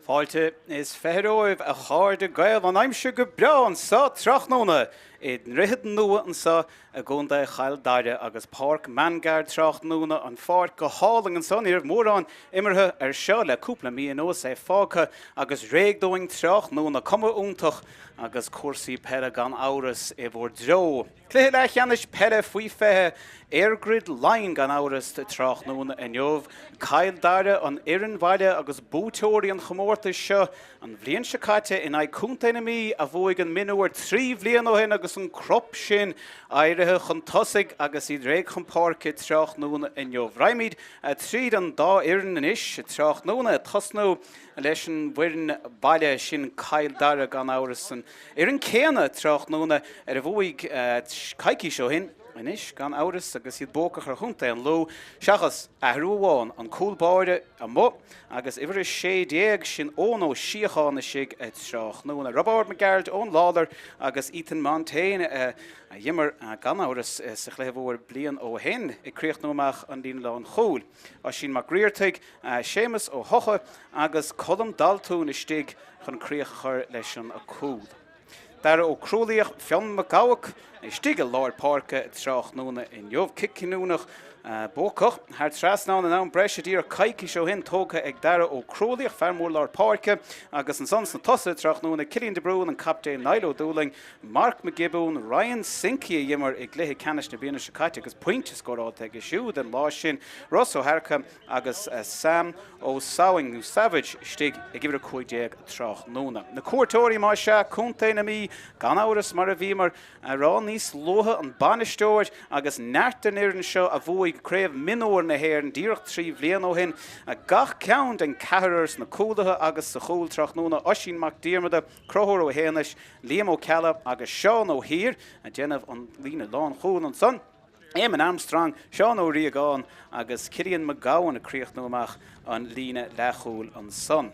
Fáilte is 20 romhaibh a chairde Gael, an aimsir go breá anso tráthnóna i nDroichead Nua anso i gContae Chill Dara agus Páirc Mangaird tráthnóna, an pháirc go hálainn anso, ní raibh mórán imeartha ar seo le cúpla mí anuas, é fágtha agus réidh dúinn tráthnóna, cuma iontach agus cúrsaí peile gan amhras i bhur dtreo. Cluiche leathcheannais peile faoi 20 EirGrid Laighean gan amhras tráthnóna inniu. Cill Dara, an fhoireann bhaile agus buaiteoirí an chomórtais seo an bhliain seo caite in aghaidh Contae na Mí a bhuaigh an mionúr 3 bhliain ó shin agus an crop sin éirithe chun tosaigh agus iad réidh chun páirce tráthnóna inniu. Raghaimid tríd an dá fhoireann anois tráthnóna ag tosnú leis an bhfoireann baile, sin Cill Dara gan amhras, an fhoireann céanna tráthnóna ar a bhuaigh coicís ó shin anois gan amhras agus iad buacach ar chontae an Lú, seachas athrú amháin, an cúl báire amuigh agus uimhir 16, sin Eoin Ó Síocháin istigh tráthnóna. Roibeárd Mac Gearailt, Eoin Lawlor agus Ethan Montaine a d'imir gan amhras sa chluiche mhór bliain ó shin ag críochnú amach an líne lánchúil. Oisín Mac Riartaigh, Séamus Ó hEochaidh agus Colm Daltún istigh chun críoch a chur leis an cúl. Dara Ó Crualaoich, Fionn Mac Gabhac istigh i lár páirce tráthnóna inniu. Cic cinniúnach buacach thar trasnán in am breise díreach coicís ó shin tógtha ag Dara Ó Crualaoich, fear mór lár páirce, agus ansan sna tosaithe tráthnóna Cillian de Brún, an captaen Niall Ó Dúlaing, Mark McGibbon, Ryan Sinckey a d'imir i gcluiche ceannais na bliana seo caite agus pointe scóráilte aige siúd an lá sin, Ross Ó hEarca agus Sam Ó Samhain, nó Savage, istigh ag uimhir 15 tráthnóna. Na cuairteoirí, más ea, Contae na Mí, gan amhras, mar a bhíomar a rá níos luaithe, an bainisteoir agus neart den fhoireann seo a bhuaigh Craobh Mionúr na hÉireann díreach 3 bhliain ó shin. Gach ceann den ceathrar sna cúlaithe agus sa chúl tráthnóna, Oisín Mac Diarmada, Conchúr Ó hÉanais, Liam Ó Ceallaigh agus Seán Ó hÍr ag déanamh an líne lánchúil ansan. Éamonn Armstrong, Seán Ó Riagáin agus Cillian Mac Gabhann ag críochnú amach an líne leathchúil ansan.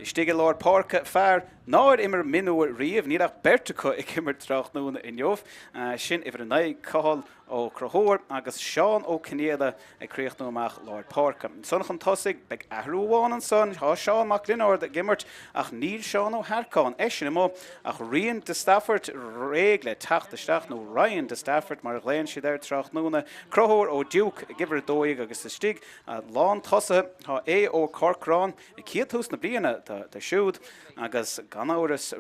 Istigh i lár páirce, fear nár imir mionúir riamh, níl ach beirt acu ag imirt tráthnóna inniu, sin uimhir 9, Cathal Ó Conchúir agus Seán Ó Conghaile ag críochnú amach lár páirce. Ansan chun tosaigh, beidh athrú amháin ansan. Tá Seán Mac Lionáird ag imirt ach níl Seán Ó hEarcáin, eisean amuigh ach Rian de Staffort réidh le teacht isteach, nó Ryan de Staffort mar a ghlaonn siad air tráthnóna. Conchúr Ó Diúic ag uimhir 12 agus istigh lán tosaithe tá Aodh Ó Corcráin ag céad tús na bliana do siúd agus gan amhras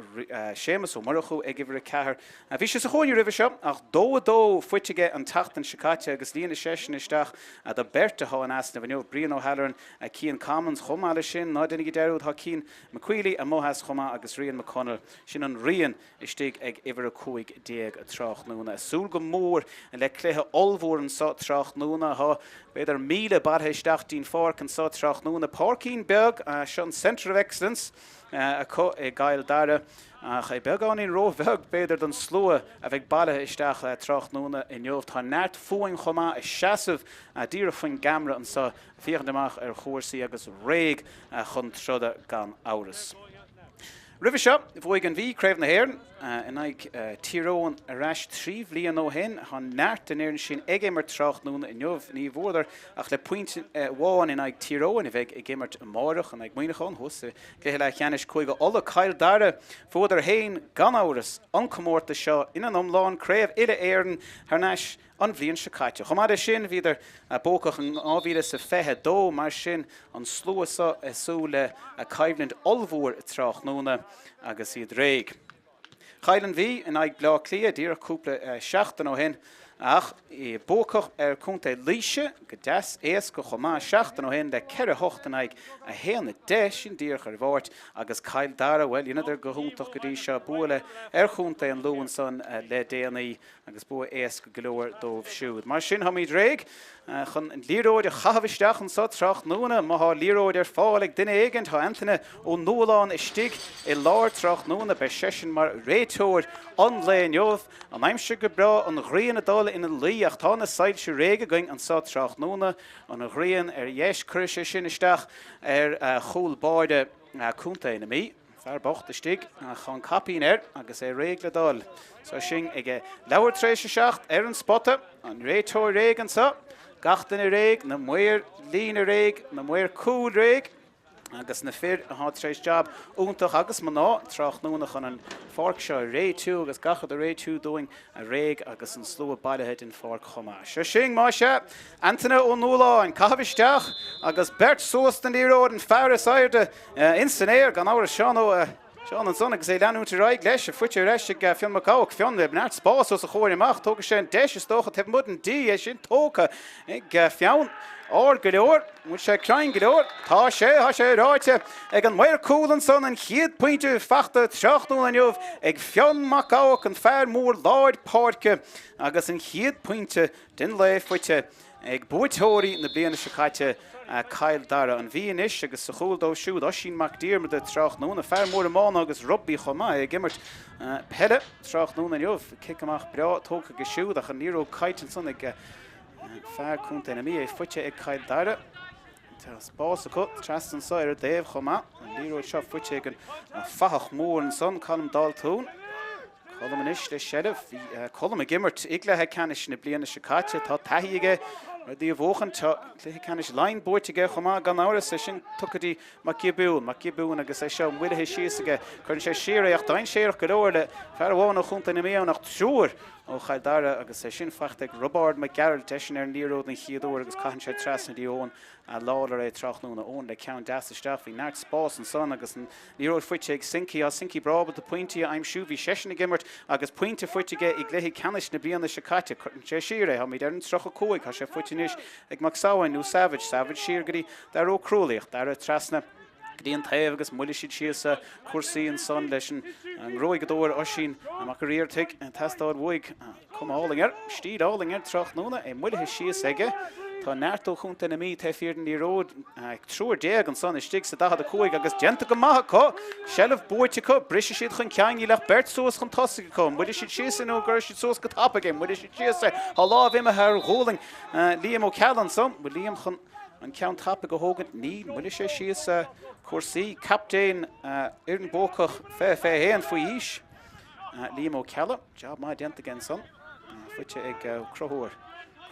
Séamus Ó Murchú ag uimhir 4. Bhí sé sa chúinne roimhe seo ach 2-2 faighte aige an tseachtain seo caite agus líonfaidh seisean isteach do beirt atá in easnamh inniu, Brian O'Halloran, Cian Commons. Chomh maith leis sin, ná déanaigí dearúd, tá Cian McQuealy amuigh as chomh maith agus Rian McConnell. Sin an rian istigh ag uimhir 15 tráthnóna. Súil go mór le cluiche ollmhór anseo tráthnóna. Tá b'fhéidir 1,000 bailithe isteach dtí'n pháirc anseo tráthnóna. Páircín beag, seo an Centre of Excellence acu i gCill Dara. Ach é beagáinín róbheag, b'fhéidir, don slua a bheidh bailithe isteach tráthnóna inniu. Tá neart fúinn chomh maith ag seasamh díreach faoin gceamara anseo, féachaint amach ar chúrsaí agus réidh chun troda gan amhras. Roimhe seo, bhuaigh an Mhí Craobh na hÉireann in aghaidh Tír Eoghain ar ais 3 bhliain ó shin. Tá neart den fhoireann sin ag imirt tráthnóna inniu. Ní bhuadar ach le pointe amháin in aghaidh Tír Eoghain a bheidh ag imirt amárach in aghaidh Muineacháin thuas i gcluiche leathcheannais Cúige Uladh, Cill Dara, bhuadar féin, gan amhras, an comórtas seo ina n-iomlán, Craobh Uile-Éireann thar n-ais an bhliain seo caite. Chomh maith leis sin, bhíodar buacach in 2022, mar sin an slua seo ag súil le coimhlint ollmhór tráthnóna agus iad réidh. Chaill an Mhí in aghaidh Bleá Cliath díreach cúpla seachtain ó shin ach buacach ar Chontae Laoise go deas éasca chomh maith seachtain ó shin le 4, 8 in aghaidh 1, 10, sin díreach ar an Mháirt agus Cill Dara, bhuel, dheineadar go hiontach go dtí seo, bualadh ar Chontae an Lú ansan le déanaí agus bua éasca go leor dóibh siúd. Mar sin, táimid réidh chun an liathróid a chaitheamh isteach anseo tráthnóna. Má tá liathróid ar fáil ag duine éigin, tá Antaine Ó Nualláin istigh i lár tráthnóna. Beidh seisean mar réiteoir an lae inniu. An aimsir go breá, an ghrian ag dul ina luí ach tá na soilse réidh againn anseo tráthnóna. An ghrian ar dheis, cuirfidh sé sin isteach ar chúl báire Contae na Mí. Fear bocht istigh ach tá an caipín air agus é réidh le dul. So sinn ag leathuair tar éis a 7 ar an spota. An réiteoir réidh anseo. Gach duine réidh, na maoir líne réidh, na maoir cúil réidh. Agus na fir atá tar éis jab iontach, agus mná, tráthnóna chun an pháirc seo a réitiú agus gach rud a réitiú dúinn a réidh agus an slua bailithe den pháirc chomh maith. Seo sinn, más ea, Antaine Ó Nualláin, caitheamh isteach agus beirt suas don liathróid, an fear is airde ins an aer, gan amhras, Seán Ó Seán ansan agus é ag leanúint ar aghaidh leis, faighte ar ais ag Fionn Mac Abhac. Fionn le neart spáis os a chomhair amach. Tógfaidh sé an deis is dócha taobh amuigh den D, é sin tógtha ag Fionn. Ard go leor. An bhfuil sé cruinn go leor? Tá sé, tá sé ráite ag an maor cúil ansan, an chéad pointe fachta tráthnóna inniu ag Fionn Mac Abhac, an fear mór láir páirce agus an chéad pointe den lae faighte Ag buaiteoirí na bliana seo caite, Cill Dara, an Mhí anois agus sa chúl dóibh siúd, Oisín Mac Diarmada tráthnóna, fear mór iomána agus rugbaí chomh maith, é ag imirt peile tráthnóna inniu. Cic amach breá tógtha aige siúd ach an liathróid caillte ansan ag fear Contae na Mí, é faighte ag Cill Dara. Tá spás acu trasna anso ar an dtaobh chomh maith. An liathróid seo faighte ag an fathach mór ansan, Colm Daltún. Colm anois le seilbh. Bhí Colm ag imirt i gcluiche ceannais na bliana seo caite. Tá taithí aige rudaí a bhuachan. Tá cluiche ceannais Laighean buaite aige chomh maith gan amhras. É sin tugtha dtí Mac Giobúin. Mac Giobúin agus é seo moillithe síos aige. Cuireann sé siar é ach dainséarach go leor le fear amháin ó chontae na Mí ann ach triúr ó Chill Dara agus é sin faighte ag Roibeárd Mac Gearailt eisean ar an liathróid den chéad uair agus caitheann sé trasna dtí Eoin Lawlor é tráthnóna. Eoin le ceann deas isteach. Bhí neart spás ansan agus an liathróid faighte ag Sinky. Tá Sinky breá ábalta pointí a aimsiú. Bhí seisean ag imirt agus pointe faighte aige i gcluiche ceannais na bliana seo caite. Cuireann sé siar é. Táimid ar an 35. Tá sé faighte anois ag Mac Samhain nó Savage. Savage siar go dtí Dara Ó Crualaoich. Dara trasna go dtí an taobh agus moillfidh siad síos cúrsaí ansan leis an ngruaigeadóir Oisín Mac an Ríortaigh. Teastáil uaidh. Cuma álainn air, stíl álainn air tráthnóna, é moillithe síos aige. Tá neart ó chontae na Mí taobh thiar den liathróid, 13 ansan istigh sa 45 agus déanta go maith acu. Seilbh buaite acu, brisfidh siad chun cinn, níl ach beirt suas chun tosaigh acu. Moillfidh siad síos é nó an gcuirfidh siad suas go tapaidh é, moillfidh siad síos é. Tá lámh imithe ar ghualainn Liam Ó Ceallaigh ansan. Bhfuil Liam chun an ceann tapaidh a thógaint? Níl, moillfidh sé síos cúrsaí. Captaen fhoireann buacach 20 21 faoi aois, Liam Ó Ceallaigh. Jab maith déanta aige ansan. Faighte ag Conchúr.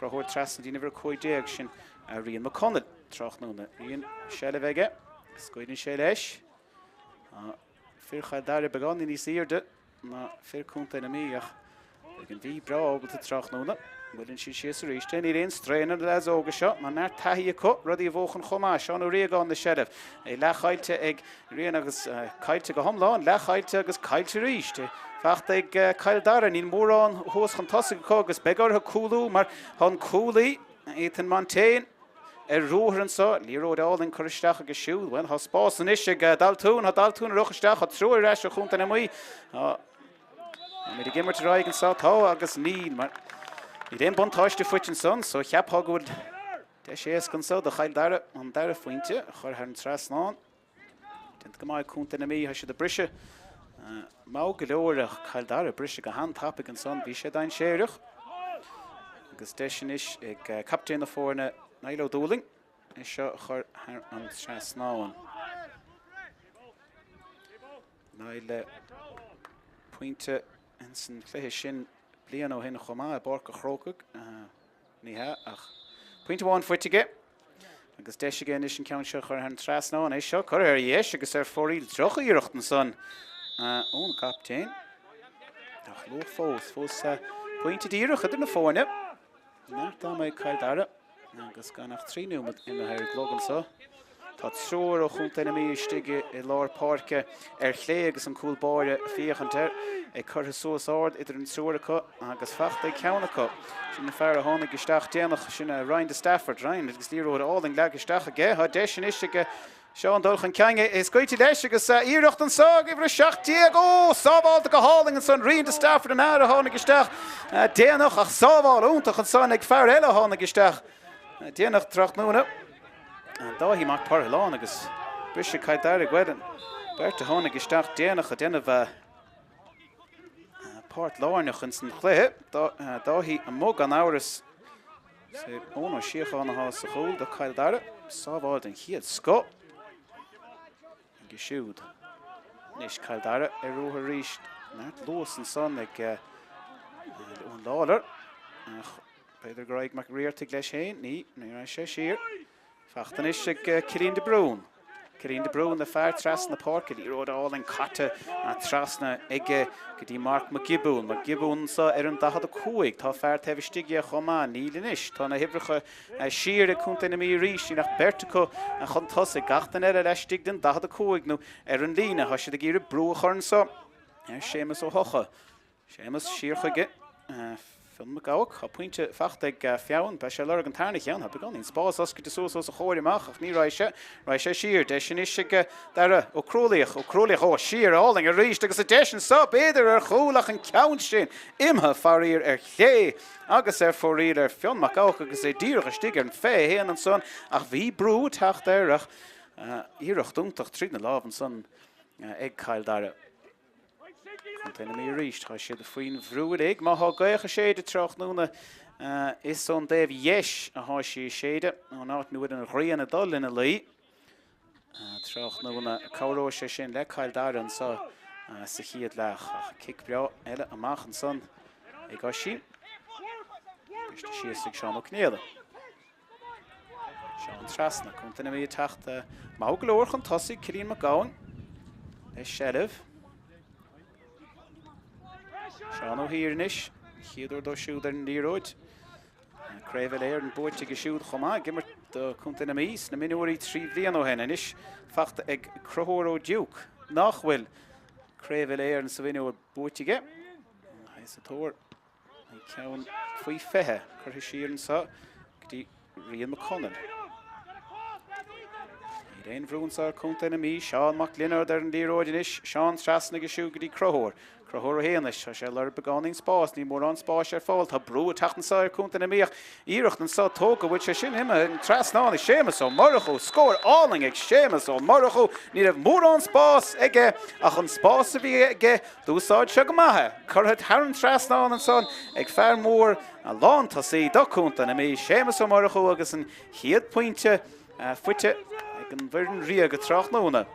Conchúr trasna dtí an uimhir 15 sin Rian Mac Conaill tráthnóna. Rian seilbh aige. Scaoileann sé leis. Fir Chill Dara beagáinín níos airde ná fir Contae na Mí ach beidh an Mhí breá ábalta tráthnóna. Moilleann siad síos arís é. Níl aon straen ar na leaids óga seo. Tá neart taithí acu, rudaí a bhuachan chomh maith. Seán Ó Riagáin le seilbh. É leathchaillte ag Rian agus caillte go hiomlán, leathchaillte agus caillte arís. Faighte ag Cill Dara. Níl mórán thuas chun tosaigh acu agus beidh orthu cúlú mar tá an cúlaí, Ethan Montaine, ar ruathar anseo. Liathróid álainn curtha isteach aige siúd. Bhuel, tá spás anois ag Daltún. Tá Daltún ag rith isteach. Tá triúr ar ais ó Chontae na Mí. Táimid ag imirt ar aghaidh anseo. Tá agus níl mar níl aon buntáiste faighte ansan so cheapfá go bhfuil deis éasca anseo do Chill Dara an dara phointe a chur thar an trasnán. Déanta go maith ag Contae na Mí, tá siad ag briseadh mall go leor ach Cill Dara ag briseadh go han-tapaidh ansan. Bhí sé dainséarach agus deis anois ag captaen na foirne Niall Ó Dúlaing é seo a chur thar an trasnán. Niall le pointe ins an chluiche sin bliain ó shin chomh maith i bPáirc an Chrócaigh. Ní hea, ach pointe amháin faighte aige agus deis aige anois an ceann seo a chur thar an trasnán. É seo curtha ar dheis agus ar fóraoil. Droch-iarracht ansan ón gcaptaen. Ach luath fós, fós pointe díreach idir na foirne. Neart ama ag Cill Dara agus gan ach 3 nóiméad imithe ar an gclog anseo. Tá triúr ó Chontae na Mí istigh i lár páirce ar chlé agus an cúl báire ag féachaint air, é curtha suas ard idir an triúr acu agus faighte ag ceann acu. Sin an fear a tháinig isteach déanach, sin Ryan de Stafford. Ryan agus liathróid álainn leagtha isteach aige. Tá deis anois aige Seán dul chun cinn. É scaoilte leis agus iarracht anseo ag uimhir 17. Ó! Sábhálta go hálainn ansan. Ryan de Stafford an fear a tháinig isteach déanach ach sábháil iontach ansan ag fear eile a tháinig isteach déanach tráthnóna. Dáithí Mac Parthalán agus briseadh Cill Dara bhuel an beirt a tháinig isteach déanach ag déanamh páirt lárnach ins an chluiche. Dáithí amuigh gan amhras. Is é Eoin Ó Síocháin atá sa chúl do Chill Dara. Sábháil den chéad scoth aige siúd. Anois Cill Dara ar ruathar arís. Neart luas ansan ag Eoin Lawlor. Ach B'fhéidir go raghaidh Mac Riartaigh leis féin. Ní, ní raghadh sé siar. Faighte anois ag Cillian de Brún. Cillian de Brún le fear trasna na páirce, liathróid álainn caite trasna aige go dtí Marc Mac Giobúin. Mac Giobúin anseo ar an 45. Tá fear taobh istigh dhe chomh maith. Níl anois. Tá na huimhreacha siar ag Contae na Mí arís. Níl ach beirt acu chun tosaigh. Gach duine eile laistigh den 45 nó ar an líne. Tá siad ag iarraidh brú a chur anseo ar Séamus Ó hEocha. Séamus siar chuige. Fionn Mac Gabhac. Tá pointe faighte ag Fionn. Beidh sé ag lorg an tarna cheann. Tá beagáinín spás oscailte suas os a chomhair amach ach ní raghaidh sé. Raghaidh sé siar. Deis anois ag Dara Ó Crualaoich. Ó Crualaoich, ó, siar álainn arís agus an deis anseo b'fhéidir ar chúl ach an ceann sin imithe faraor ar chlé agus ar fóraoil ar Fionn Mac Gabhac agus é díreach istigh ar an 21 ansan ach bhí brú ag teacht air ach iarracht iontach tríd na lámh ansan ag Cill Dara. Contae na Mí arís, tá siad faoin bhrú uilig. Má thá gaoth ag séideadh tráthnóna is ón dtaobh dheis athá sí ag séideadh, ón áit ina bhfuil an ghrian ag dul ina luí tráthnóna. Cabhróidh sé sin le Cill Dara anseo sa chéad leath. Ach cic breá eile amach ansan ag Oisín. Briste síos ag Seán Ó Conghaile. Seán trasna, Contae na Mí ag teacht maith go leor chun tosaigh, Cillian Mac Gabhann le seilbh. Seán Ó hÍr anois, an chéad uair dó siúd ar an liathróid. Craobh Uile-Éireann buaite aige siúd chomh maith, ag imirt do Contae na Mí sna mionúirí 3 bhliain ó shin. Anois faighte ag Conchúr Ó Diúc, nach bhfuil Craobh Uile-Éireann sa mhionúr buaite aige. É sa tóir. An ceann faoi 20 curtha siar anseo go dtí Rian McConnell. Níl aon bhrú anseo ar Chontae na Mí. Seán Mac Lionáird ar an liathróid anois. Seán trasna aige siúd go dtí Conchúr. Conchúr Ó hÉanais. Tá sé ag lorg beagáinín spáis. Níl mórán spáis ar fáil. Tá brú ag teacht anseo ar Chontae na Mí ach iarracht anseo tógtha. Bhfuil sé sin imithe an trasnán ag Séamus Ó Murchú. Scór álainn ag Séamus Ó Murchú. Ní raibh mórán spás aige ach an spás a bhí aige D'úsáid sé go maith é. Curtha thar an trasnán ansan ag fear mór lántosaí do Chontae na Mí, Séamus Ó Murchú agus an chéad phointe faighte ag an bhfoireann ríoga tráthnóna.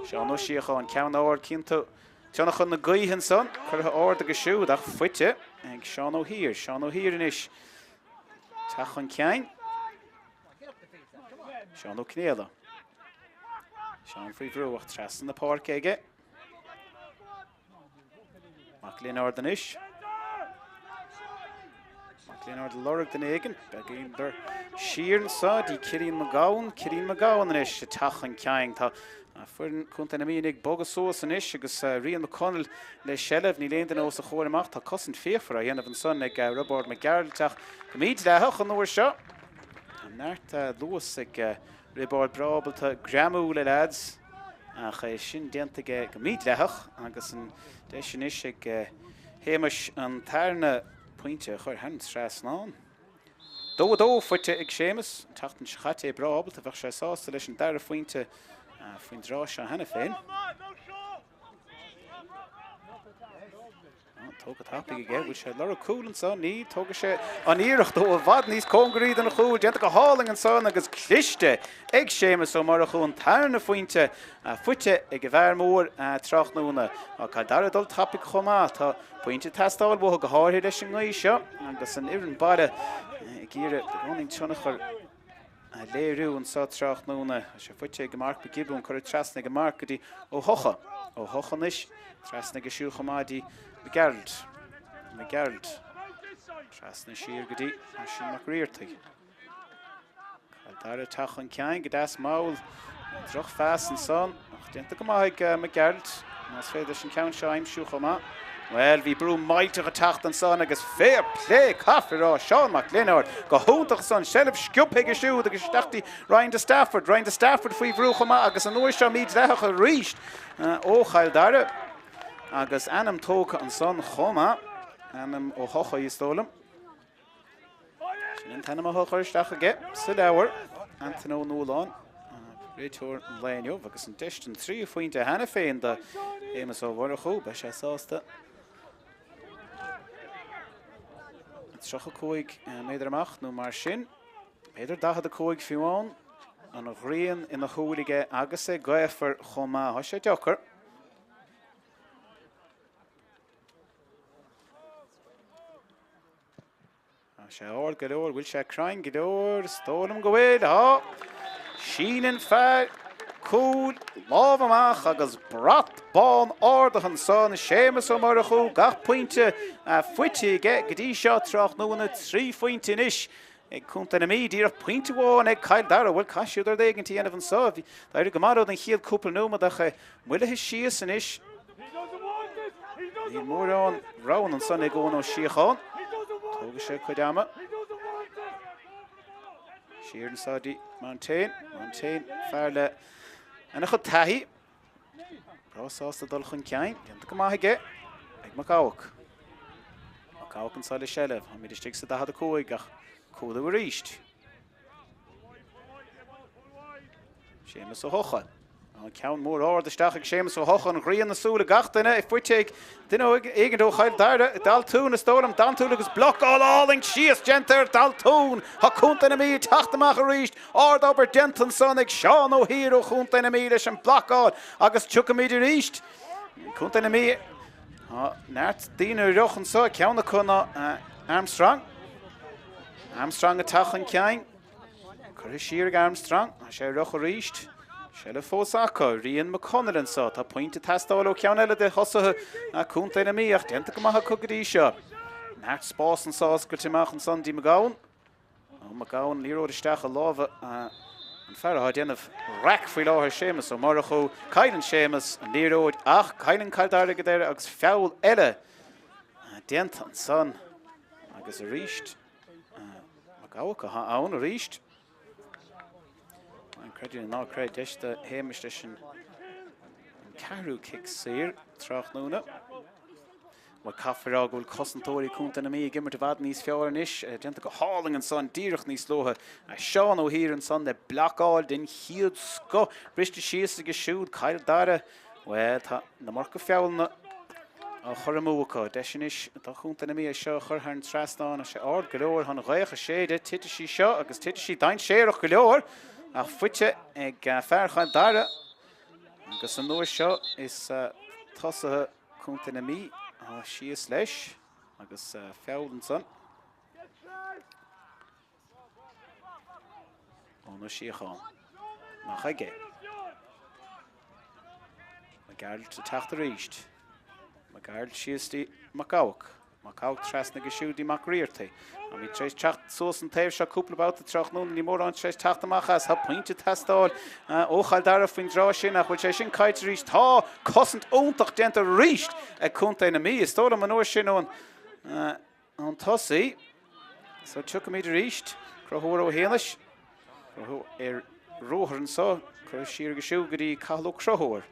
Seán Ó Síocháin, ceann ard cinnte tionchar na gaoithe ansan, curtha ard aige siúd ach faighte ag Seán Ó hÍr. Seán Ó hÍr anois teacht chun cinn. Seán Ó Conghaile. Seán faoi bhrú ach trasna na páirce aige. Mac Lionáird anois. Mac Lionáird ag lorg duine éigin. Beagáinín siar anseo dtí Cillian Mac Gabhann. Cillian Mac Gabhann anois ag teacht chun cinn. Tá foireann Chontae na Mí ag bogadh suas anois agus Rian McConnell le seilbh. Níl aon duine os a chomhair amach. Tá cosaint fíochmhar á dhéanamh ansan ag Roibeárd Mac Gearailt ach go mídhleathach an uair seo. Tá neart luas ag Roibeárd breá ábalta greamú le leaids ach é sin déanta aige go mídhleathach agus an deis anois ag Shéamais an tarna pointe a chur thar an trasnán. 2-2 faighte ag Séamus. An tseachtain seo caite é breá ábalta, bheadh sé sásta leis an dara phointe faoin dtráth seo cheana féin. Tógtha tapaidh aige, bhfuil sé ag lorg cúl anseo? Níl, tógfaidh sé an iarracht ó i bhfad níos cóngaraí don chúl. Déanta go hálainn ansan agus cliste ag Séamus Ó Murchú an tarna phointe faighte ag an bhfear mór tráthnóna. Tá Cill Dara ag dul tapaidh chomh maith. Tá pointe ag teastáil uathu go háirithe leis an ngaoth seo agus an fhoireann baile ag iarraidh beagáinín tionchar a léiriú anseo tráthnóna. Tá sé faighte ag Mark Mac Giobúin, curtha trasna ag Mark go dtí Ó hEocha. Ó hEocha anois, trasna aige siúd chomh maith dtí Mac Gearailt. Mac Gearailt. Trasna siar go dtí Oisín Mac Riartaigh. Cill Dara ag teacht chun cinn go deas mall. Drochphas ansan, ach déanta go maith ag Mac Gearailt. Más féidir leis an ceann seo a aimsiú chomh maith. Bhuel, bhí brú millteach ag teacht ansan agus fair play, caithfear a rá, Seán Mac Lionáird go hiontach ansan, seilbh sciobtha aige siúd agus isteach dtí Ryan de Stafford, Ryan de Stafford faoi bhrú chomh maith agus an uair seo mídhleathach arís ó Chill Dara agus ainm tógtha ansan chomh maith, ainm Ó hEochaidh is dóigh liom. Sin an t-ainm atá curtha isteach aige sa leabhar, Antaine Ó Nualláin, réiteoir an lae inniu, agus an deis don tríú phointe cheana féin do Shéamus Ó Murchú. Beidh sé sásta. 35 méadar amach nó mar sin, b'fhéidir 45 fiú amháin, an ghrian ina shúil aige agus é gaofar chomh maith. Tá sé deacair. Tá sé ard go leor, bhfuil sé cruinn go leor? Is dóigh liom go bhfuil. Tá! Síneann fear cúil lámh amach agus brat bán ardaithe ansan. Séamus Ó Murchú, gach pointe faighte aige go dtí seo tráthnóna, 3 phointe anois ag Contae na Mí, díreach pointe amháin ag Cill Dara. Bhuel, caithfidh siad rud éigin a dhéanamh anso. D'éirigh go maith leo don chéad cúpla nóiméad ach moillithe síos anois. Níl mórán roghanna ansan ag Eoin Ó Síocháin. Tógfaidh sé a chuid ama. Siar anso dtí Montaigne. Montaigne, fear le ana-chuid taithí. Breá sásta dul chun cinn. Déanta go maith aige ag Mac Abhac. Mac Abhac anso le seilbh. Táimid istigh sa 45 ach cúlú arís. Séamus Ó hEochaidh. An ceann mór ard isteach ag Séamus Ó hEochaidh, an ghrian na súile gach duine, é faighte ag duine éigin ó Chill Dara, Daltún is dóigh liom, Daltún agus blocáil álainn síos déanta ar Daltún. Tá Contae na Mí ag teacht amach arís. Ard-obair déanta ansan ag Seán Ó hÍr ó Chontae na Mí leis an mblocáil agus tiocfaimid arís. Contae na Mí, tá neart daoine ar rioch anso, ceann acu ná Armstrong. Armstrong ag teacht chun cinn. Curtha siar ag Armstrong. Tá sé ar rioch arís. Seilbh fós acu. Rian Mac Conaill anso. Tá pointe ag teastáil ó cheann eile de thosaithe Contae na Mí ach déanta go maith acu go dtí seo. Neart spás anso oscailte amach ansan dtí McGowan. Ó McGowan liathróid isteach i lámha an fear atá ag déanamh raic faoi láthair, Séamus Ó Murchú. Cailleann Séamus an liathróid ach cailleann Cill Dara ag an deireadh agus feall eile déanta ansan agus arís. Mac Abhac atá ann arís. An creid é nó ná creid, deis do Shéamus leis an ceathrú cic saor tráthnóna. Bhuel, caithfear a rá go bhfuil cosantóirí Contae na Mí ag imirt i bhfad níos fearr anois. Déanta go hálainn ansan díreach níos luaithe. Seán Ó hÍr ansan le blocáil den chéad scoth. Briste síos aige siúd, Cill Dara. Bhuel, tá an iomarca feallanna á chur amú acu. Deis anois do Chontae na Mí é seo a chur thar an trasnán. Tá sé ard go leor. Tá an ghaoth ag séideadh. Titfidh sí seo agus titfidh sí dainséarach go leor ach faighte ag fear Chill Dara. Agus an uair seo is tosaithe Contae na Mí atá síos leis agus feall ansan. Eoin Ó Síocháin. Nach aige. Mac Gearailt ag teacht arís. Mac Gearailt síos dtí Mac Abhac. Mac Abhac trasna aige siúd dtí Mac Riartaigh. Táimid tar éis teacht suas an taobh seo cúpla babhta tráthnóna, níl mórán tar éis teacht amach as. Tá pointe ag teastáil ó Chill Dara faoin dtráth sin ach bhfuil sé sin caillte arís? Tá cosaint iontach déanta arís ag Contae na Mí. Is dóigh liom an uair sin ón Ón tosaí so tiocfaimid arís. Conchúr Ó hÉanais. Conchúr ar ruathar anso. Curtha siar aige siúd go dtí Cathal Ó Conchúir.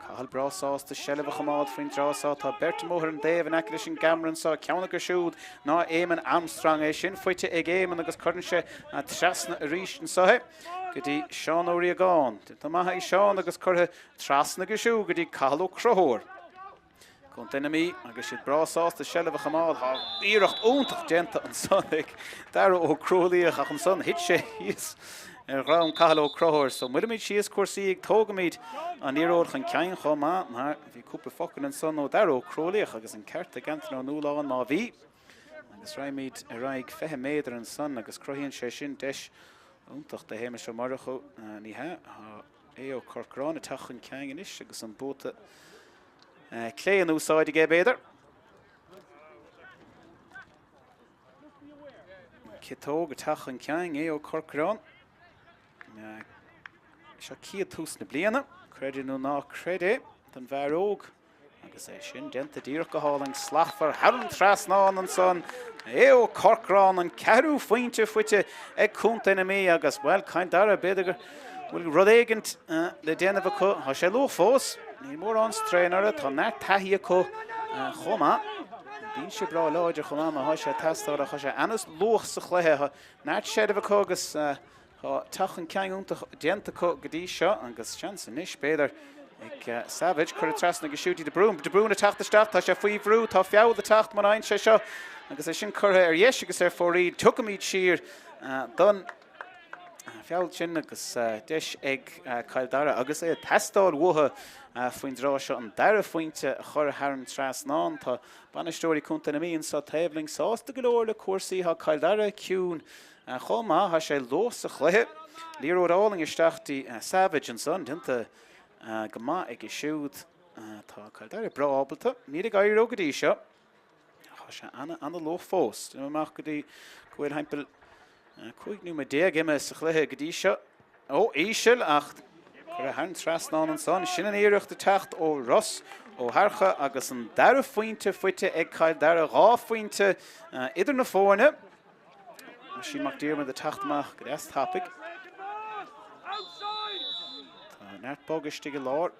Cathal breá sásta seilbh a choimeád faoin dtráth so. Tá beirt amuigh ar an dtaobh in aice leis an gceamara anso. Ceann acu siúd ná Éamonn Armstrong. É sin faighte ag Éamonn agus cuireann sé trasna arís anso é go dtí Seán Ó Riagáin. Déanta maith ag Seán agus curtha trasna aige siúd go dtí Cathal Ó Conchúir. Contae na Mí agus iad breá sásta seilbh a choimeád. Tá iarracht iontach déanta ansan ag Dara Ó Crualaoich ach ansan thit sé thíos ar dhroim Cathal Ó Conchúir. So moillfimid síos cúrsaí ag tógaimid an liathróid chun cinn chomh maith mar bhí cúpla focal ansan ó Dara Ó Crualaoich agus an ceart ag Antaine Ó Nualláin má bhí. Agus raghaimid ar aghaidh 20 méadar ansan agus cruthaíonn sé sin deis iontach do Shéamus Ó Murchú. Ní hea, tá Aodh Ó Corcráin ag teacht chun cinn anois agus an buata Clé in úsáid aige, b'fhéidir. Ciotóg ag teacht chun cinn, Aodh Ó Corcráin. Seo céad tús na bliana, creid é nó ná creid é, don bhfear óg. Agus é sin déanta díreach go hálainn, slachtmhar thar an trasnán ansan. Aodh Ó Corcráin, an ceathrú phointe faighte ag Contae na Mí agus, bhuel, Cill Dara, b'fhéidir go bhfuil rud éigint le déanamh acu. Tá sé luath fós, níl mórán strain orthu, tá neart taithí acu chomh maith. Binse breá láidir chomh maith má thá sé ag teastáil ach tá sé an-luath sa chluiche. Tá neart seilbh acu agus Tá teacht chun cinn iontach déanta acu go dtí seo agus seans anois, b'fhéidir, ag Savage curtha trasna aige siúd dtí De Brún. De Brún ag teacht isteach, tá sé faoi bhrú, tá feall ag teacht muna fhaigheann sé seo agus é sin curtha ar dheis agus ar fóraoil. Tiocfaimid siar don feall sin agus deis ag Cill Dara agus é ag teastáil uathu faoin dtráth seo an dara phointe a chur thar an trasnán. Tá bainisteoirí Contae na Mí anseo taobh linn sásta go leor le cúrsaí. Tá Cill Dara ciúin Chomh maith, tá sé luath sa chluiche. Liathróid álainn isteach dtí Savage ansan, déanta go maith aige siúd. Tá Cill Dara breá ábalta. Níl ag éirí leo go dtí seo. Tá sé ana, ana luath fós. Déanaim amach go dtí go bhfuil thimpeall 15 nóiméad imithe sa chluiche go dtí seo. Ó, íseal ach curtha thar an trasnán ansan. Sin an iarracht ag teacht ó Ross Ó hEarcha agus an dara phointe faighte ag Cill Dara. 2 phointe idir na foirne. Oisín Mac Diarmada ag teacht amach go deas tapaidh. Tá neart bog istigh i lár.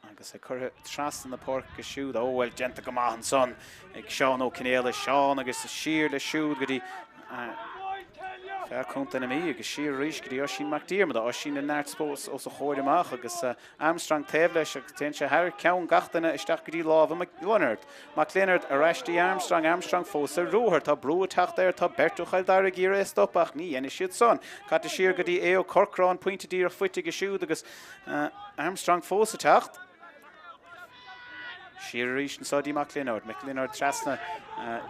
Agus é curtha trasna na páirce siúd. Ó, bhuel, déanta go maith ansan ag Seán Ó Conghaile. Seán agus siar leis siúd go dtí fear contae na Mí agus siar arís go dtí Oisín Mac Diarmada. Oisín le neart spáis os a chomhair amach agus Armstrong taobh leis agus téann sé thar ceann gach duine isteach go dtí lámha Mac Lionáird. Mac Lionáird ar ais dtí Armstrong, Armstrong fós ar ruathar. Tá brú ag teacht air, tá beirt ó Chill Dara ag iarraidh é a stopadh ach ní dhéanfaidh siad san. Caite siar go dtí Aodh Ó Corcráin, pointe díreach faighte aige siúd agus Armstrong fós ag teacht. Siar arís anso dtí Mac Lionáird. Mac Lionáird trasna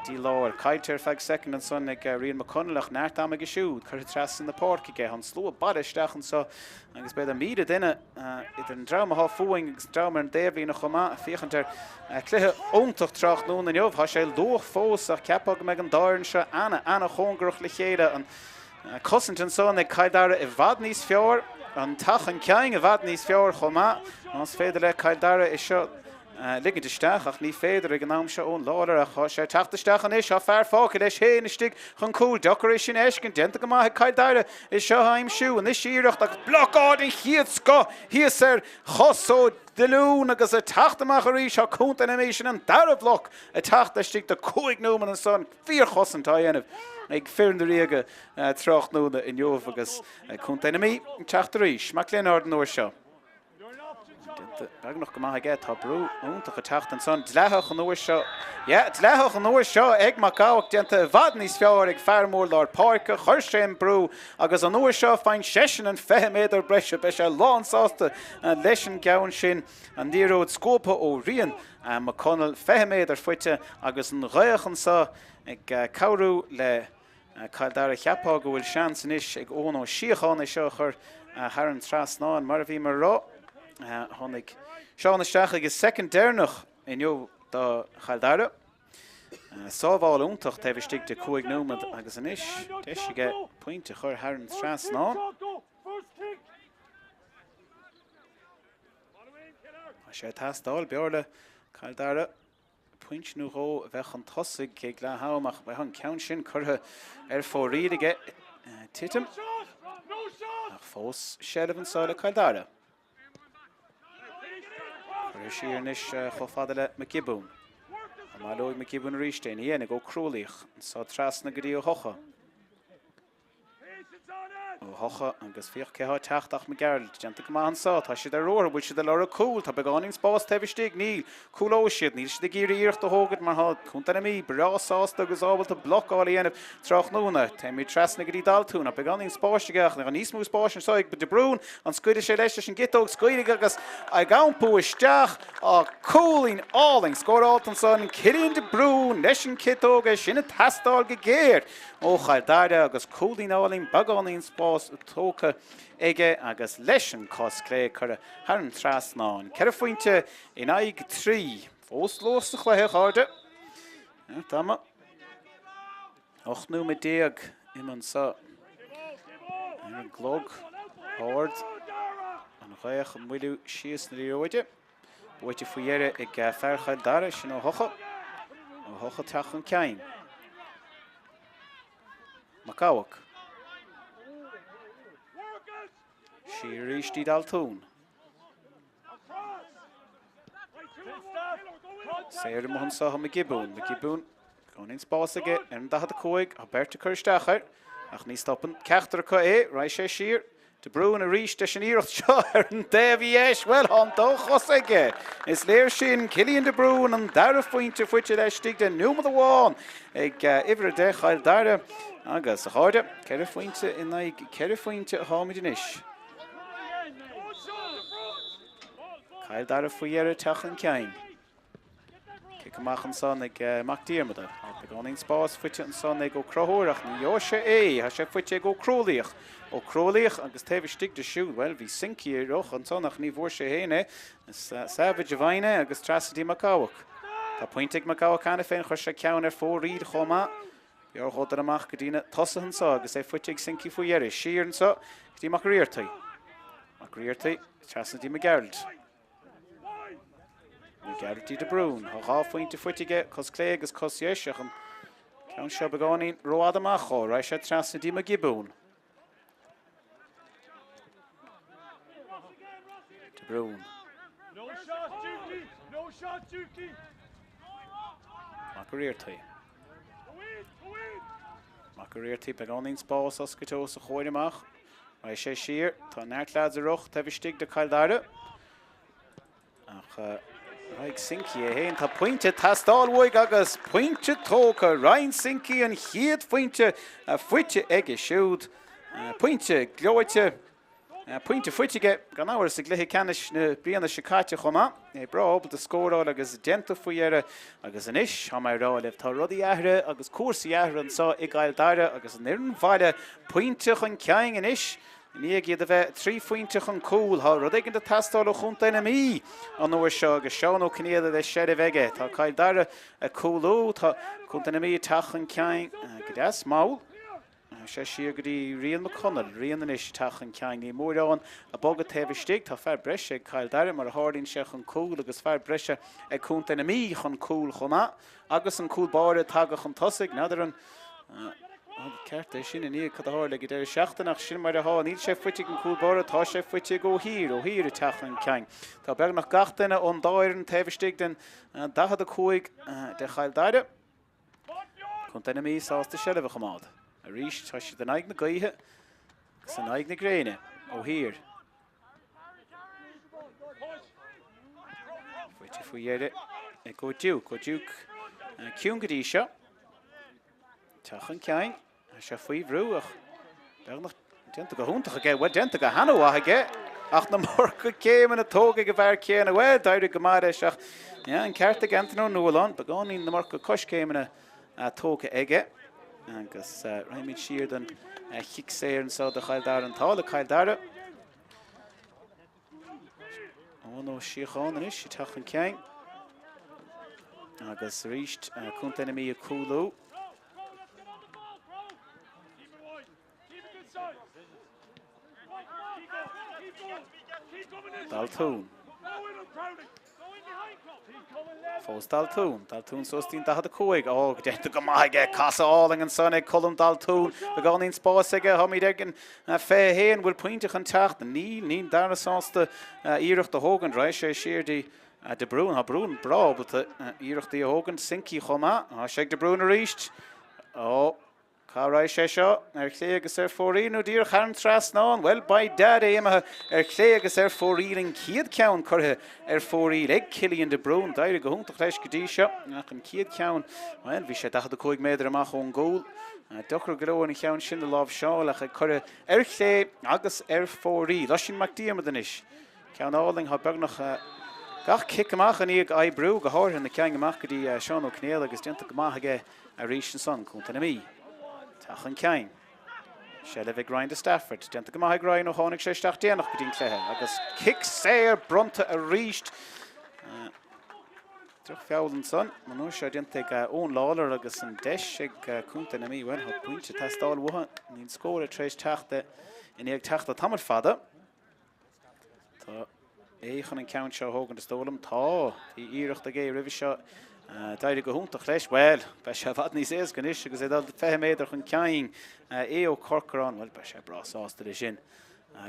dtí lár. Caillte ar feadh soicind ansan ag Rian Mac Conaill ach neart ama aige siúd. Curtha trasna na páirce aige. Tá an slua bailithe isteach anso agus b'fhéidir 1,000 duine idir an dream atá fúinn agus an dream ar an dtaobhlíne chomh maith ag féachaint ar chluiche iontach tráthnóna inniu. Tá sé luath fós ach cheapfá go mbeidh an dá fhoireann seo ana, ana-chóngarach le chéile. An Cosaint ansan ag Cill Dara i bhfad níos fearr, an teacht chun cinn i bhfad níos fearr chomh maith. Más féidir le Cill Dara é seo a ligint isteach, ach ní féidir ag an am seo ón Lawlor, ach tá sé ag teacht isteach anois, tá fear fágtha leis féin istigh chun cúil, deacair é sin a fheiscint, déanta go maith ag Cill Dara é seo a aimsiú, anois iarracht agus blocáil den chéad scoth thíos ar chos Ó Diollúin agus ag teacht amach arís, tá Contae na Mí, sin an dara bhloc ag teacht laistigh de 5 nóiméad ansan. Fíorchosaint á dhéanamh ag fir na Ríoga tráthnóna inniu agus Contae na Mí ag teacht arís. Mac Lionáird an uair seo. Déanta beagnach go maith aige. Tá brú iontach ag teacht ansan. Dleathach an uair seo. Yeah, dleathach an uair seo ag Mac Gabhac. Déanta i bhfad níos fearr ag fear mór lár páirce. Chuir sé an brú agus an uair seo faigheann seisean an 20 méadar breise. Beidh sé lánsásta leis an gceann sin. An liathróid scuabtha ó Rian Mac Conaill, 20 méadar faighte agus an ghaoth anseo ag cabhrú le Cill Dara. Cheapfá go bhfuil seans anois ag Eoin Ó Síocháin é seo a chur thar an trasnán. Mar a bhí mé a rá, tháinig Seán isteach ag an soicind deireanach inniu do Chill Dara. Sábháil iontach taobh istigh de 5 nóiméad agus anois deis aige pointe a chur thar an trasnán. Tá sé ag teastáil, b'fhearr le Cill Dara pointe nó dhó a bheith chun tosaigh ag leath am ach beidh an ceann sin curtha ar fóraoil aige. Titim ach fós seilbh anseo le Cill Dara. Curtha siar anois chomh fada le McGibbon. An mbaileoidh McGibbon arís é? Ní dhéanfaidh. Ó Crualaoich anseo trasna go dtí Ó hEocha. Ó hEocha agus féach cé thá ag teacht ach Mac Gearailt. Déanta go maith anso. Tá siad ar ruathar. Bhfuil siad ag lorg cúl? Tá beagáinín spáis taobh istigh. Níl. Cúlóidh siad. Níl siad ag iarraidh iarracht a thógaint mar tá Contae na Mí breá sásta agus ábalta blocáil a dhéanamh tráthnóna. Téimid trasna go dtí Daltún. Tá beagáinín spáis aige ach tá níos mó spáis anso ag De Brún. An scaoilfidh sé leis leis an gciotóg? Scaoilfidh agus ag iompú isteach. Á, cúilín álainn scóráilte ansan. Cillian De Brún leis an gciotóg. É sin ag teastáil go géar. Ó Chill Dara agus cúilín álainn beagáinín spáis tógtha aige agus leis an cos clé curtha thar an trasnán. 4 phointe in aghaidh 3. Fós luath sa chluiche, a chairde. Neart ama. 18 nóiméad imithe anseo ar an gclog ard. An ghaoth ag moilliú síos na liathróide. Buaite faoi dheireadh ag fear Chill Dara, sin Ó hEocha. Ó hEocha teacht chun cinn. Mac Gabhac. Siar arís dtí Daltún. Saor amuigh anseo McGibbon. McGibbon Beagáinín spáis aige ar an 45, tá beirt ag cur isteach air, ach ní stopann ceachtar acu é, raghaidh sé siar. De Brún arís leis an iarracht seo ar an dtaobh dheis, bhuel, tá an dá chos aige! Is léir sin, Cillian de Brún, an dara phointe faighte laistigh de neomat amháin ag uimhir 10 Chill Dara agus, a chairde, ceithre phointe in aghaidh ceithre phointe atáimid anois. Cill Dara faoi dheireadh teacht chun cinn. Cic amach ansan ag Mac Diarmada. Tá beagáinín spáis faighte ansan ag Ó Conchúir ach ní gheobhaidh sé é. Tá sé faighte ag Ó Crualaoich. Ó Crualaoich agus taobh istigh de siúd, bhuel, bhí Sinky ag rith ansan ach ní bhfuair sé féin é. Is Savage a bhain é agus trasna dtí Mac Abhac. Tá pointe ag Mac Abhac cheana féin, chuir sé ceann ar fóraoil chomh maith. B'fhearr dhó dul amach go dtí na tosaithe anso agus é faighte ag Sinky faoi dheireadh. Siar anso go dtí Mac Riartaigh. Mac Riartaigh trasna dtí Mac Gearailt. Mac Gearailt dtí de Brún. Tá 2 phointe faighte aige, cos clé agus cos dheis, ach an ceann seo beagáinín rófhada amach dhó. Raghaidh sé trasna dtí Mac Giobúin. De Brún. Mac Riartaigh. Mac Riartaigh beagáinín spás oscailte os a chomhair amach. Raghaidh sé siar. Tá neart leaids ag rith taobh istigh de Cill Dara. Ach raghaidh Sinky é féin. Tá pointe ag teastáil uaidh agus pointe tógtha. Ryan Sinky an chéad phointe faighte aige siúd. Pointe gleoite. Pointe faighte aige, gan amhras, i gcluiche ceannais na bliana seo caite chomh maith. É breá ábalta scóráil agus déanta faoi dheireadh. Agus anois, tá mé ag rá libh, tá rudaí athraithe agus cúrsaí athraithe anseo i gCill Dara agus an fhoireann bhaile pointe chun cinn anois i ndiaidh iad a bheith 3 phointe chun cúil. Tá rud éigin ag teastáil ó chontae na Mí an uair seo agus Seán Ó Conghaile le seilbh aige. Tá Cill Dara ag cúlú, tá contae na Mí ag teacht chun cinn go deas mall. Sé siar go dtí Rian Mac Conaill. Rian anois ag teacht chun cinn. Níl mórán ag bogadh taobh istigh. Tá fear breise ag Cill Dara mar a tharlaíonn sé chun cúil agus fear breise ag Contae na Mí chun cúil chomh maith. Agus an cúl báire tagtha chun tosaigh. N'fheadar an rud ceart é sin i ndiaidh cad a tharla ag an deireadh seachtaine ach sin mar atá. Níl sé faighte ag an cúl báire, tá sé faighte ag Ó hÍr. Ó hÍr ag teacht chun cinn. Tá beagnach gach duine ón dá fhoireann taobh istigh den 45 de Chill Dara. Contae na Mí sásta seilbh a choimeád. Arís tá siad in aghaidh na gaoithe agus in aghaidh na gréine Ó hÍr. Faighte faoi dheireadh ag Ó Diúic. Ó Diúic ciúin go dtí seo. Teacht chun cinn. Tá sé faoi bhrú ach beagnach déanta go hiontach aige. Bhuel, déanta go han-mhaith aige ach an iomarca céimeanna tógtha ag an bhfear céanna. Bhuel, d'éirigh go maith leis ach yeah, an ceart ag Anthony Ó Nualláin, beagáinín an iomarca coiscéimeanna tógtha aige. Agus uh, raghaimid siar don uh, chic saor anseo do Chill Dara an t-ádh le Cill Dara. Eoin Ó Síocháin anois ag teacht chun cinn. Agus arís Contae na Mí ag cúlú. Daltún. Fós Daltún. Daltún suas dtí'n 45. Ó, déanta go maith aige. Casadh álainn ansan ag Colm Daltún. Beagáinín spáis aige. Táimid ag an 21. Bhfuil pointe chun teacht? Níl. Níl Dara sásta iarracht a thógaint. Raghaidh sé siar dtí De Brún. Tá Brún breá ábalta iarrachtaí a thógaint. Sinky chomh maith. Tá sé ag De Brún arís. Ó. Cá raghaidh sé seo? Ar chlé agus ar fóraoil nó díreach thar an trasnán? Bhuel, by dad é imithe ar chlé agus ar fóraoil, an chéad cheann curtha ar fóraoil ag Cillian de Brún. D'éirigh go hiontach leis go dtí seo ach an chéad cheann, bhuel, bhí sé 45 méadar amach ón gcúl. Deacair go leor an cheann sin a láimhseáil ach é curtha ar chlé agus ar fóraoil. Oisín Mac Diarmada anois. Ceann álainn, tá beagnach gach cic amach i ndiaidh oibriú, go háirithe na cinn amach go dtí Seán Ó Conghaile agus déanta go maith aige arís ansan, Contae na Mí. Teacht chun cinn. Seilbh ag Ryan de Stafford. Déanta go maith ag Ryan ó tháinig sé isteach déanach go dtí an cluiche agus cic saor bronnta arís. Drochfheall ansan, an uair seo déanta ag Eoin Lawlor agus an deis ag Contae na Mí. Bhuel, tá pointe ag teastáil uathu. Níl scór tar éis teacht i ndiaidh teacht le tamall fada. Tá Aodh chun an ceann seo a thógaint is dóigh liom. Tá. Bhí iarracht ag Aodh roimhe seo. D'éirigh go hiontach leis. Bhuel, beidh sé i bhfad níos éasca anois agus é ag dul 20 méadar chun cinn. Aodh Ó Corcoráin, bhuel, beidh sé breá sásta leis sin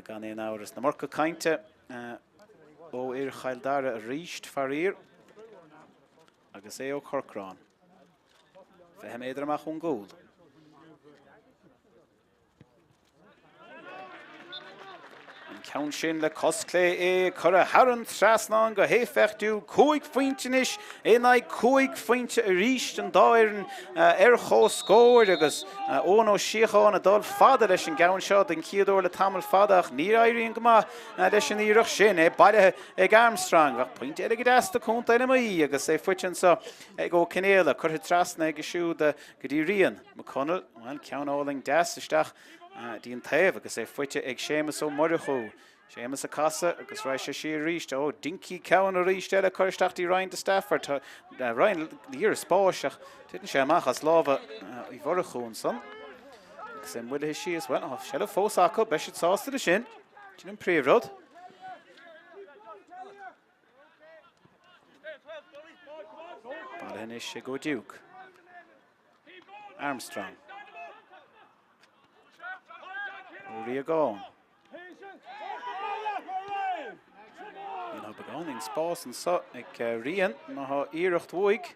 gan aon amhras. An iomarca cainte ó fhir Chill Dara arís, faraor. Agus Aodh Ó Corcoráin 20 méadar amach ón gcúl. An ceann sin le cos clé é curtha thar an trasnán go héifeachtúil. 5 phointe anois in aghaidh 5 phointe arís an dá fhoireann ar comhscór agus Eoin Ó Síocháin ag dul fada leis an gceann seo den chéad uair le tamall fada ach ní éiríonn go maith leis an iarracht sin. É bailithe ag Armstrong. Bheadh pointe eile go deas do Chontae na Mí agus é faighte anseo ag Ó Conaola. Curtha trasna aige siúd go dtí Rian McConnell. Bhuel, ceann álainn deas isteach dtí an taobh agus é faighte ag Séamus Ó Murchú. Séamus ag casadh agus raghaidh sé siar arís. Ó, dinky ceann arís eile curtha isteach dtí Ryan de Stafford. Tá Ryan ag iarraidh spáis ach titeann sé amach as lámha Uí Mhurchú ansan. Agus é moillithe síos. Bhuel, tá seilbh fós acu, beidh siad sásta leis sin. Sin an príomhrud. Bailithe anois ag Ó Diúc. Armstrong. Ó Riagáin. Níl beagáinín spás anseo ag Rian má tá iarracht uaidh.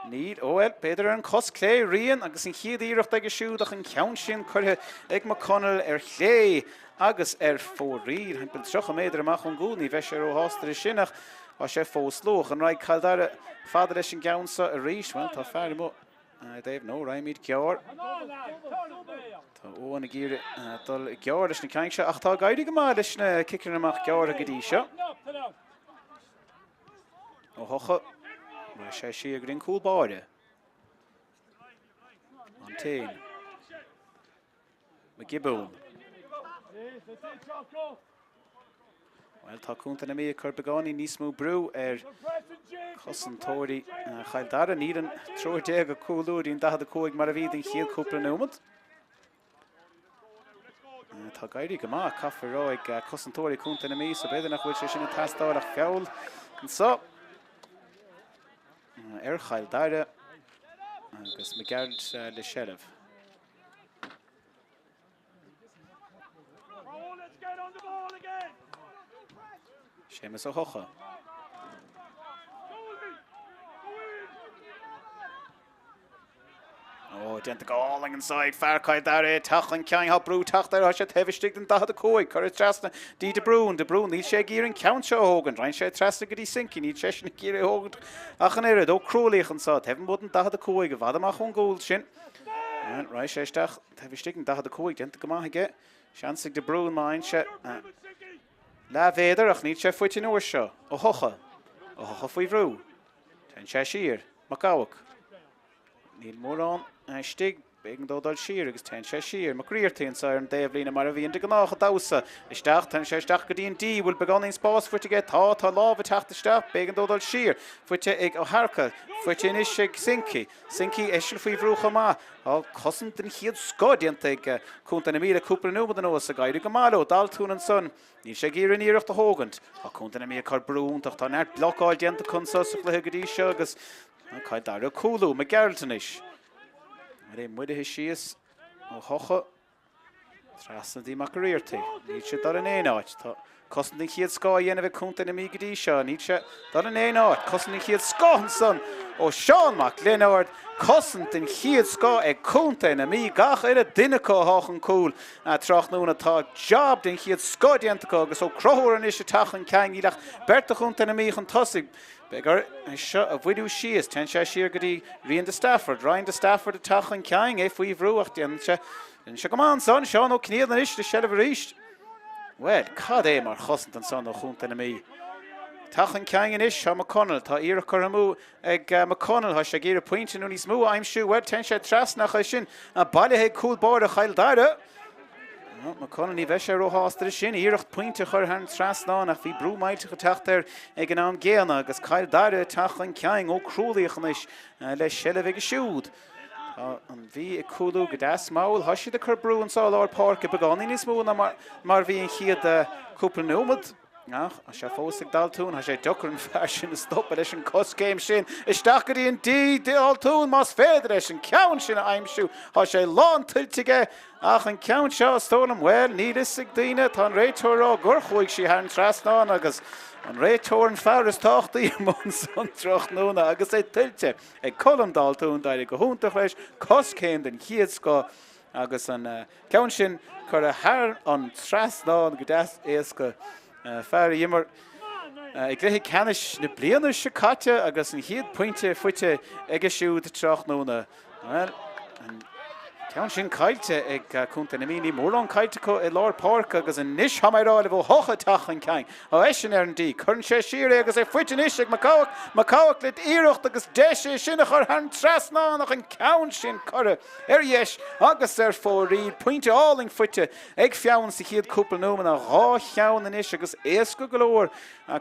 Níl, ó bhuel, b'fhéidir ar an cos clé, Rian agus an chéad iarracht aige siúd ach an ceann sin curtha ag McConnell ar chlé agus ar fóraoil. Timpeall 30 méadar amach ón gcúl, ní bheidh sé róshásta leis sin ach tá sé fós luath. An raghaidh Cill Dara fada leis an gceann seo arís? Bhuel, tá fear amuigh i dtaobh nó raghaimid gearr. Tá Eoin ag iarraidh dul gearr leis na cinn seo ach tá ag éirí go maith leis na ciceanna amach gearrtha go dtí seo. Ó hEocha, raghaidh sé siar go dtí an cúl báire. Montaine. McGibbon. Bhuel, tá Contae na Mí ag cur beagáinín níos mó brú ar chosantóirí Chill Dara. Níl an triúr déag ag cúlú go dtí an 45 mar a bhí den chéad chúpla nóiméad. Tá ag éirí go maith, caithfear a rá, ag cosantóirí Chontae na Mí, so b'fhéidir nach bhfuil sé sin ag teastáil ach feall anseo ar Chill Dara agus McGarrett le seilbh. Séamus Ó hEocha. Ó, déanta go hálainn anseo ag fear Chill Dara é teacht chun cinn, tá brú ag teacht air, tá sé taobh istigh den 45, curtha trasna dtí De Brún, De Brún, níl sé ag iarraidh an ceann seo a thógaint, raghaidh sé trasna go dtí Sinky, níl seisean ag iarraidh a thógaint ach an oiread, Ó Crualaoich anseo, taobh amuigh den 45, i bhfad amach ón gcúl sin. Raghaidh sé isteach taobh istigh den 45, déanta go maith aige, seans ag De Brún má fhaigheann sé leathmhéadar ach níl sé faighte an uair seo. Ó hEocha, Ó hEocha faoi bhrú, téann sé siar, Mac Abhac. Níl mórán istigh. B'éigean dó dul siar agus téann sé siar. Mac Riartaigh anseo ar an dtaobhlíne mar a bhíonn de gnách ag damhsa. Isteach, téann sé isteach go dtí an D. Bhfuil beagáinín spáis faighte aige? Tá, tá lámh ag teacht isteach. B'éigean dó dul siar. Faighte ag Ó hEarca. Faighte anois ag Sinky. Sinky, eisean faoi bhrú chomh maith. Tá cosaint den chéad scoth déanta ag Contae na Mí le cúpla nóiméad anuas. Ag éirí go maith leo. Daltún ansan. Níl sé ag iarraidh an iarracht a thógaint. Tá Contae na Mí ag cur brú iontach. Tá neart blocáil déanta acu anseo sa chluiche go dtí seo agus Cill Dara ag cúlú. McGearailt anois. Ar é moillithe síos Ó hEocha. Trasna dtí Mac Riartaigh. Níl sé dul in aon áit. Tá cosaint den chéad scoth á dhéanamh ag Contae na Mí go dtí seo. Níl sé dul in aon áit. Cosaint den chéad scoth ansan ó Seán Mac Lionáird. Cosaint den chéad scoth ag Contae na Mí. Gach uile duine acu atá chun cúil tráthnóna. Tá job den chéad scoth déanta acu agus Ó Conchúir anois ag teacht chun cinn. Níl ach beirt de Chontae na Mí chun tosaigh. Beidh air é seo a mhoilliú síos. Téann sé siar go dtí Rian de Stafford. Ryan de Stafford ag teacht chun cinn, é faoi bhrú ach déanann sé déanann sé go maith ansan. Seán Ó Conghaile anois le seilbh arís. Bhuel, cad é mar chosaint ansan ó Chontae na Mí. Teacht chun cinn anois, Seán McConnell. Tá iarracht curtha amú ag McConnell. Tá sé ag iarraidh pointe nó níos mó a aimsiú. Bhuel, téann sé trasna ach é sin bailithe ag cúl báire Chill Dara. McConnell, ní bheidh sé róshásta leis sin. Iarracht pointe a chur thar an trasnán ach bhí brú millteach ag teacht air ag an am gcéanna agus Cill Dara ag teacht chun cinn. Ó Crualaoich anois le seilbh aige siúd. Tá an Mhí ag cúlú go deas mall. Tá siad ag cur brú anseo i lár páirce beagáinín níos mó ná mar a bhí an chéad cúpla nóiméad. Ach tá sé fós ag Daltún. Tá sé deacair an fear sin a stopadh leis an coiscéim sin. Isteach go dtí an D. Daltún, más féidir leis an ceann sin a aimsiú. Tá sé lán tuillte aige. Ach an ceann seo, is dóigh liom, bhuel, níl fhios ag daoine. Tá an réiteoir ag rá gur chuaigh sí thar an trasnán agus an réiteoir an fear is tábhachtaí amuigh ansan tráthnóna agus é tuillte ag Colm Daltún. D'éirigh go hiontach leis. Coiscéim den chéad scoth. Agus an ceann sin curtha thar an trasnán go deas éasca. Fear a d'imir i gcluiche ceannais na bliana seo caite agus an chéad pointe faighte aige siúd tráthnóna. Bhuel, an ceann sin caillte ag Contae na Mí. Níl mórán caillte acu i lár páirce agus anois tá mé ag rá libh ó Thocha teach an ceann. Ó eisean ar an D. Cuireann sé siar é agus é faighte anois ag McCowack. McCowack le iarracht agus deis é sin a chur thar an trasnán ach an ceann sin curtha ar dheis agus ar fóraoil. Pointe álainn faighte ag Feabhann sa chéad cúpla nóiméad. 2 cheann anois agus éasca go leor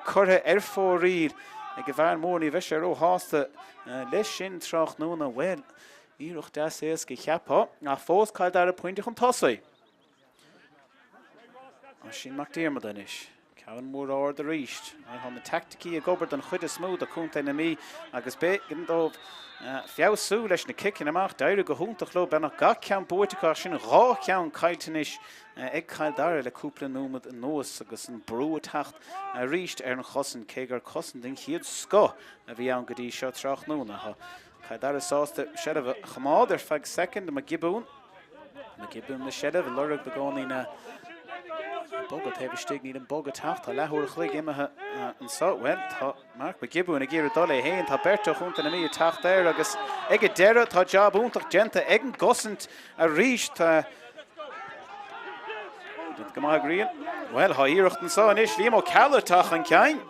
curtha ar fóraoil ag an bhfear mór. Ní bheidh sé róshásta leis sin tráthnóna. Bhuel, iarracht deas éasca cheapfá, ach fós Cill Dara pointe chun tosaigh. Oisín Mac Diarmada anois. Ceann mór ard arís. Tá na teaicticí ag obair don chuid is mó do Chontae na Mí agus b'éigean dóibh feabhsú leis na ciceanna amach. D'éirigh go hiontach leo, beagnach gach ceann buaite acu ach sin 2 cheann caillte anois ag Cill Dara le cúpla nóiméad anuas agus an brú ag teacht arís ar an chosaint, cé gur cosaint den chéad scoth a bhí ann go dtí seo tráthnóna. Tá Cill Dara sásta seilbh a choimeád ar feadh soicind. Mac Giobúin. Mac Giobúin le seilbh ag lorg beagáinín bogadh taobh istigh. Níl an bogadh ag teacht. Tá leathuair a chloig imithe anseo. Bhuel, tá Mark Mac Giobúin ag iarraidh dul é féin. Tá beirt ó Chontae na Mí ag teacht air agus ag an deireadh tá jab iontach déanta ag an gcosaint arís. Tá Déanta go maith ag Rian. Bhuel, tá iarracht anseo anois. Liam Ó Ceallaigh ag teacht chun cinn.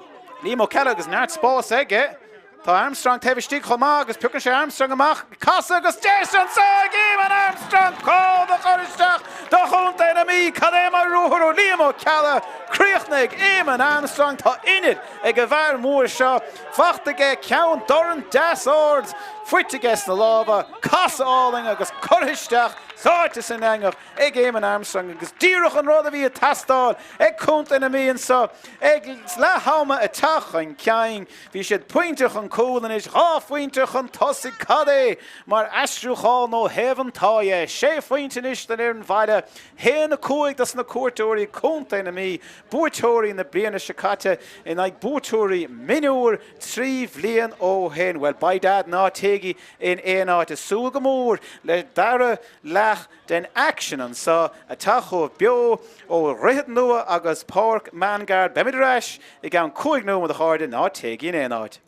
Liam Ó Ceallaigh agus neart spáis aige. Tá Armstrong taobh istigh chomh maith agus piocann sé Armstrong amach. Casadh agus deis anseo ag Eamon Armstrong cúl a chur isteach do Chontae na Mí. Cad é mar ruathar ó Liam Ó Ceallaigh. Críochnaigh Eamon Armstrong. Tá inneall ag an bhfear mór seo. Faighte aige ceann dorn deas ard faighte aige sna lámha. Casadh álainn agus curtha isteach sáite san eangach ag Eamon Armstrong agus díreach an rud a bhí ag teastáil ag Contae na Mí anseo ag leath ama ag teacht chun cinn. Bhí siad pointe chun cúil anois, 2 phointe chun tosaigh. Cad é mar aistriúchán ó thaobh an t-ádh dhe. Sé phointe anois don fhoireann bhaile, 1-5 dos na cuairteoirí, Contae na Mí, buaiteoirí na bliana seo caite in aghaidh buaiteoirí mionúir 3 bhliain ó shin. Bhuel, by dad, ná téigí in aon áit. Ag súil go mór le dara leath den aicsean anseo ag teacht chugaibh beo ó Dhroichead Nua agus Páirc Manguard. Beimid ar ais i gceann 5 nóiméad a chairde, ná téigí in aon áit.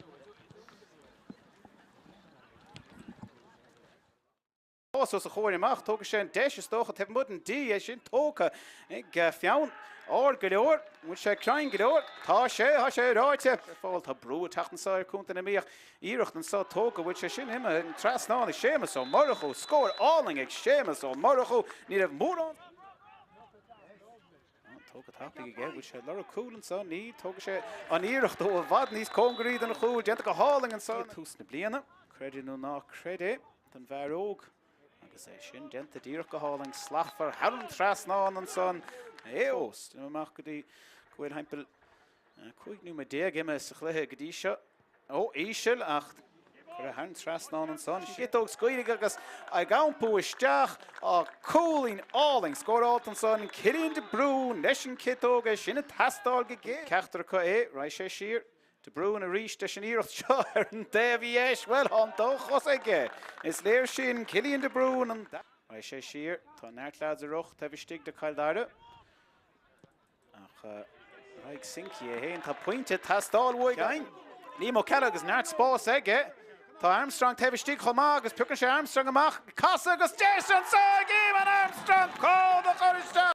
Os a chomhair amach, tógfaidh sé an deis is dócha taobh amuigh den D, é sin tógtha ag Feabhann. Ard go leor, an bhfuil sé cruinn go leor? Tá sé, tá sé ráite. Ar fáil, tá brú ag teacht anseo ar Chontae na Mí ach Iarracht anseo tógtha, bhfuil sé sin imithe an trasnán ag Séamus Ó Murchú. Scór álainn ag Séamus Ó Murchú. Ní raibh mórán tógtha tapaidh aige. Bhfuil sé ag lorg cúl anseo? Ní. Tógfaidh sé an iarracht ó i bhfad níos cóngaraí don chúl. Déanta go hálainn anseo. Tús na bliana, creid é nó ná creid é, don bhfear óg. Agus é sin déanta díreach go hálainn. Slachtmhar thar an trasnán ansan. Fós. Déanaim amach go dtí go bhfuil thimpeall 15 nóiméad imithe sa chluiche go dtí seo. Ó, íseal ach curtha thar an trasnán ansan. Ciotóg scaoilte agus ag iompú isteach. Á, cúilín álainn scóráilte ansan. Cillian de Brún leis an ciotóg, é sin ag teastáil go géar. Ceachtar acu é, raghaidh sé siar. De Brún arís leis an iarracht seo ar an dtaobh dheis. Bhuel, tá an dá chos aige. Is léir sin. Cillian de Brún an. Raghaidh sé siar. Tá neart leaids ag rith taobh istigh de Chill Dara. Ach raghaidh Sinky é féin. Tá pointe ag teastáil uaidh. Liam Ó Ceallaigh agus neart spáis aige. Tá Armstrong taobh istigh chomh maith agus piocann sé Armstrong amach. Casadh agus deis anseo ag Eamon Armstrong cúl a chur isteach.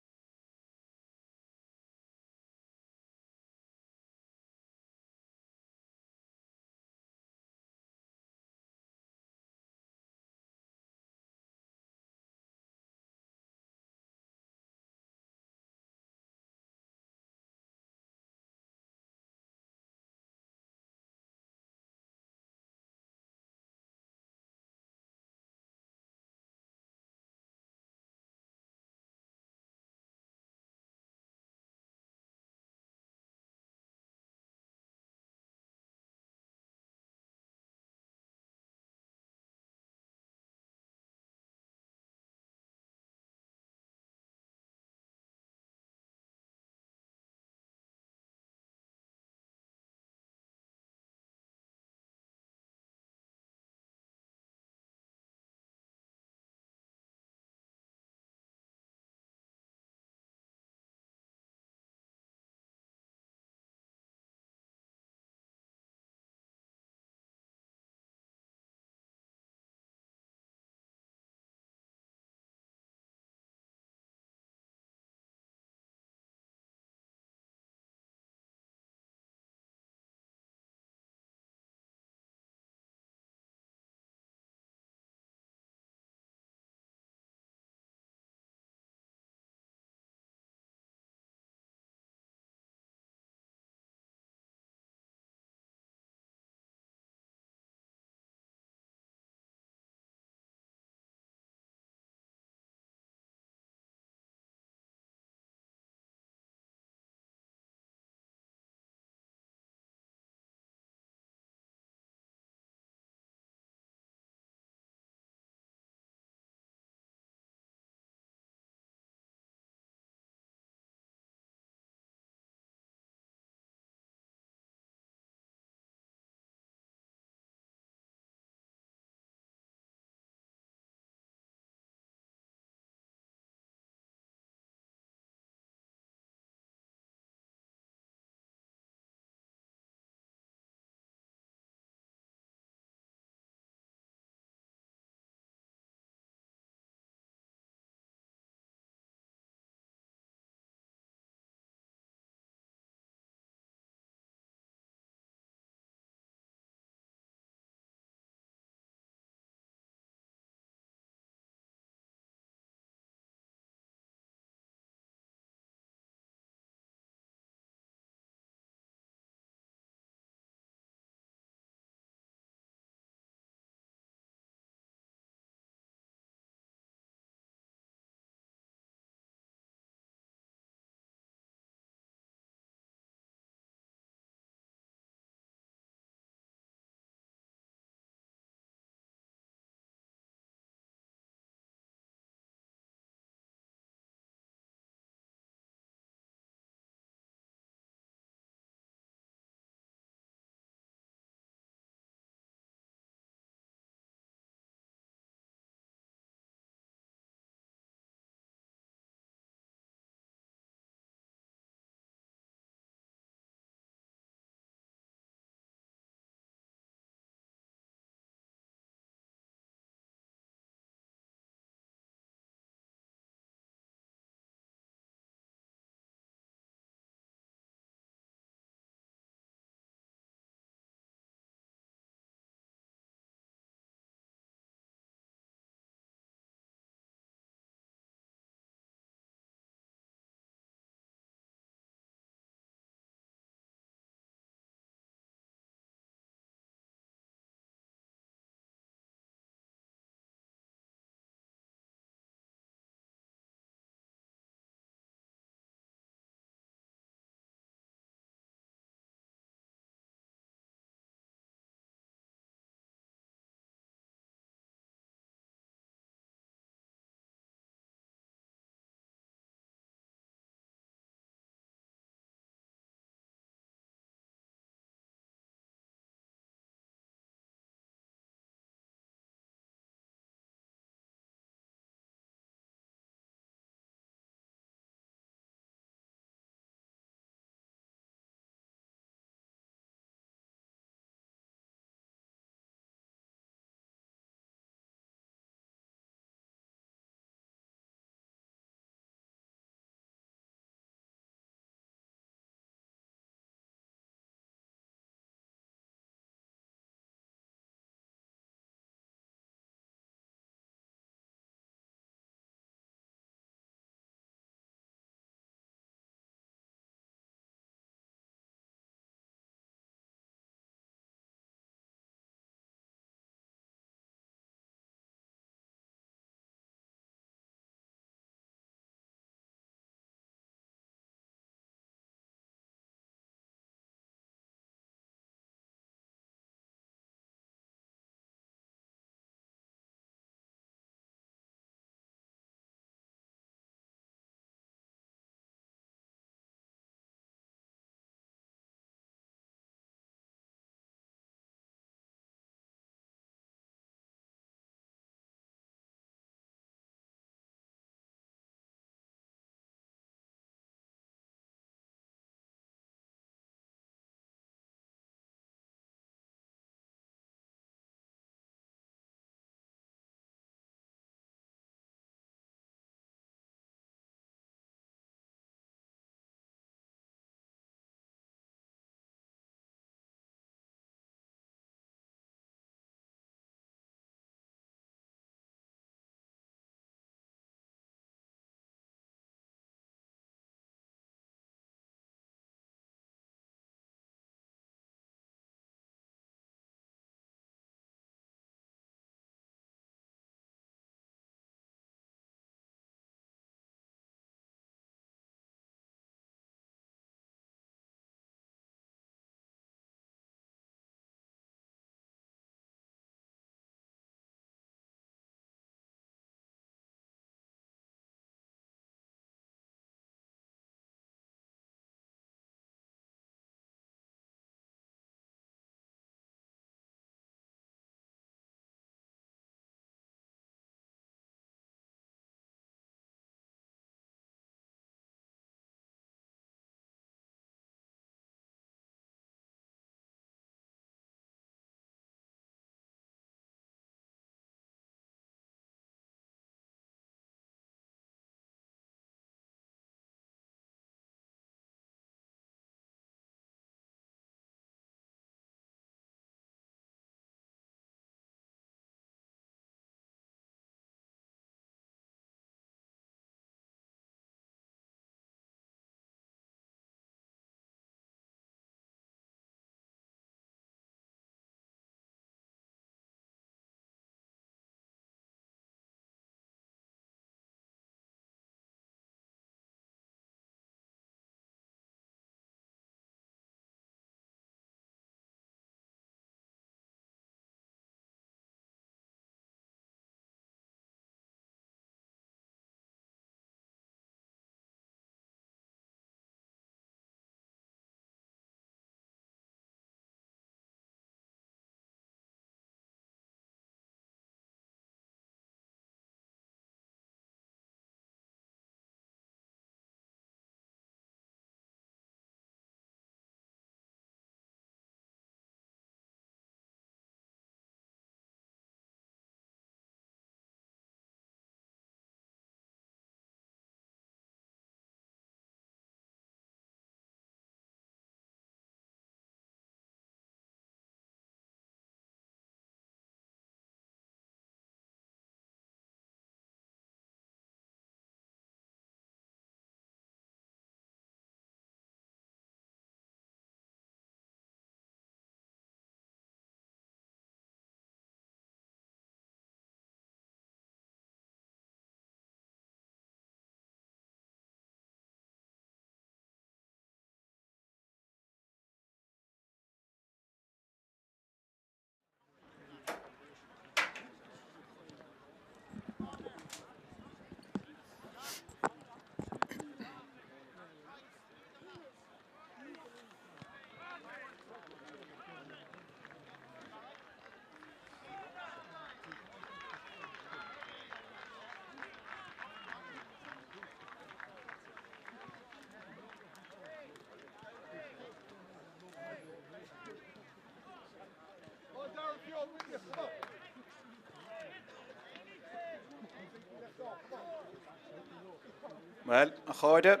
Bhuel, a chairde,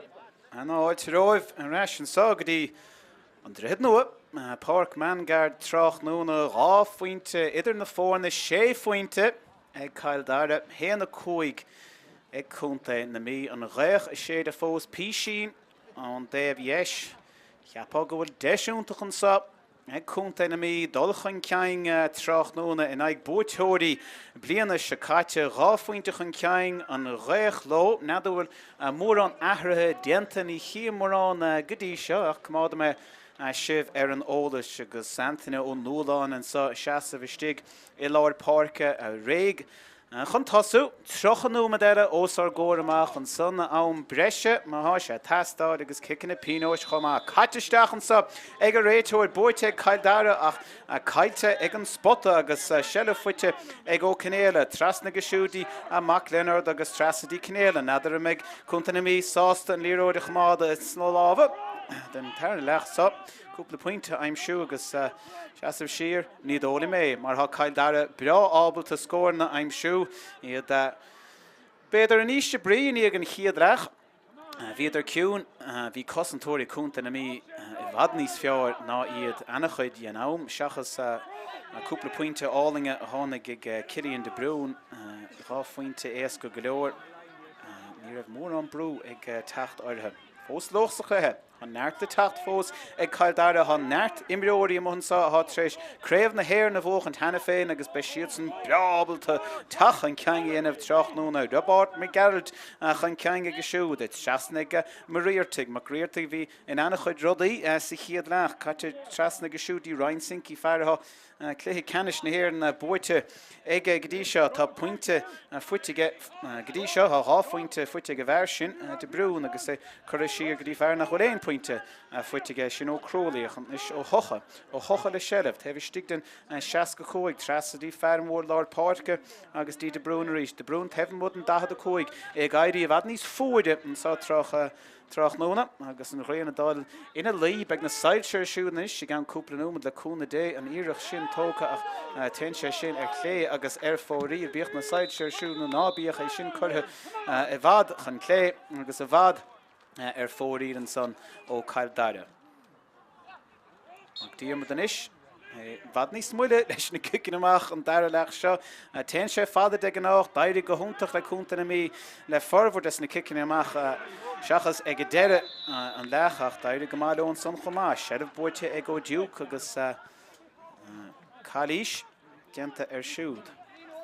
an-fháilte romhaibh ar ais anseo go dtí an Droichead Nua, Páirc Mangaird tráthnóna, 2 phointe idir na foirne, 6 phointe ag Cill Dara, 1, 5 ag Contae na Mí. An ghaoth ag séideadh fós písín ón dtaobh dheis. Cheapfá go bhfuil deis iontach anseo ag Contae na Mí dul chun cinn tráthnóna in aghaidh buaiteoirí bliana seo caite. 2 phointe chun cinn an ghaoth leo. N'fheadar an bhfuil mórán athruithe déanta, ní chím mórán go dtí seo ach coimeádfaidh mé sibh ar an eolas agus Antaine Ó Nualláin anseo ag seasamh istigh i lár páirce réidh Chun tosú, 30 nóiméad eile os ár gcomhair amach ansan, am breise má thá sé ag teastáil agus ciceanna pionóis chomh maith. Caite isteach anso ag an réiteoir, buaite ag Cill Dara ach caillte ag an spota agus seilbh faighte ag Ó Conaola. Trasna aige siúd dtí Mac Lionáird agus trasna dtí Conaola. N'fheadar an mbeidh Contae na Mí sásta an liathróid a choimeád sna lámha don tarna leath so. Cúpla pointe a aimsiú agus seasamh siar. Ní dóigh liom é, mar tá Cill Dara breá ábalta scóranna a aimsiú. Iad b'fhéidir in ísle brí i ndiaidh an chéad leath. Bhíodar ciúin, bhí cosantóirí Contae na Mí i bhfad níos fearr ná iad ana-chuid den am, seachas cúpla pointe álainne a tháinig ag Cillian de Brún, 2 phointe éasca go leor. Ní raibh mórán brú ag teacht orthu. Fós leo sa chluiche. Tá neart le teacht fós ag Cill Dara. Tá neart imreoirí amuigh anseo atá tar éis Craobh na hÉireann a bhuachaint cheana féin agus beidh siadsan breá ábalta teacht chun cinn a dhéanamh tráthnóna. Roibeárd Mac Gearailt chun cinn aige siúd. Trasna ag Mac Riartaigh. Mac Riartaigh a bhí in ana-chuid rudaí sa chéad leath. Caite trasna aige siúd dtí Ryan Sinke, fear atá Cluiche Ceannais na hÉireann buaite aige go dtí seo. Tá pointe faighte aige go dtí seo. Tá 2 phointe faighte ag an bhfear sin, De Brún, agus é curtha siar go dtí fear nach bhfuil aon phointe faighte aige, sin Ó Crualaoich. Anois Ó hEocha. Ó hEocha le seilbh taobh istigh den 65. Trasna dtí fear mór lár páirce agus dtí De Brún arís. De Brún taobh amuigh den 45. É ag éirí i bhfad níos fuaire anseo tráth Tráthnóna, agus an ghrian ag dul ina luí, beidh na soilse ar siúl anois i gceann cúpla nóiméad le cúnamh Dé, an iarracht sin tógtha ach téann sé sin ar chlé agus ar fóraoil. Bíodh na soilse ar siúl nó ná bíodh, é sin curtha i bhfad chun clé agus i bhfad ar fóraoil ansan ó Chill Dara. Mac Diarmada anois, i bhfad níos moille leis na ciceanna amach an dara leath seo. Téann sé fada de ghnáth, d'éirigh go hiontach le Contae na Mí le formhór des na ciceanna amach seachas ag deireadh an leath ach d'éirigh go maith leo ansan chomh maith. Seilbh buaite ag Ó Diúc agus calaois. déanta air siúd.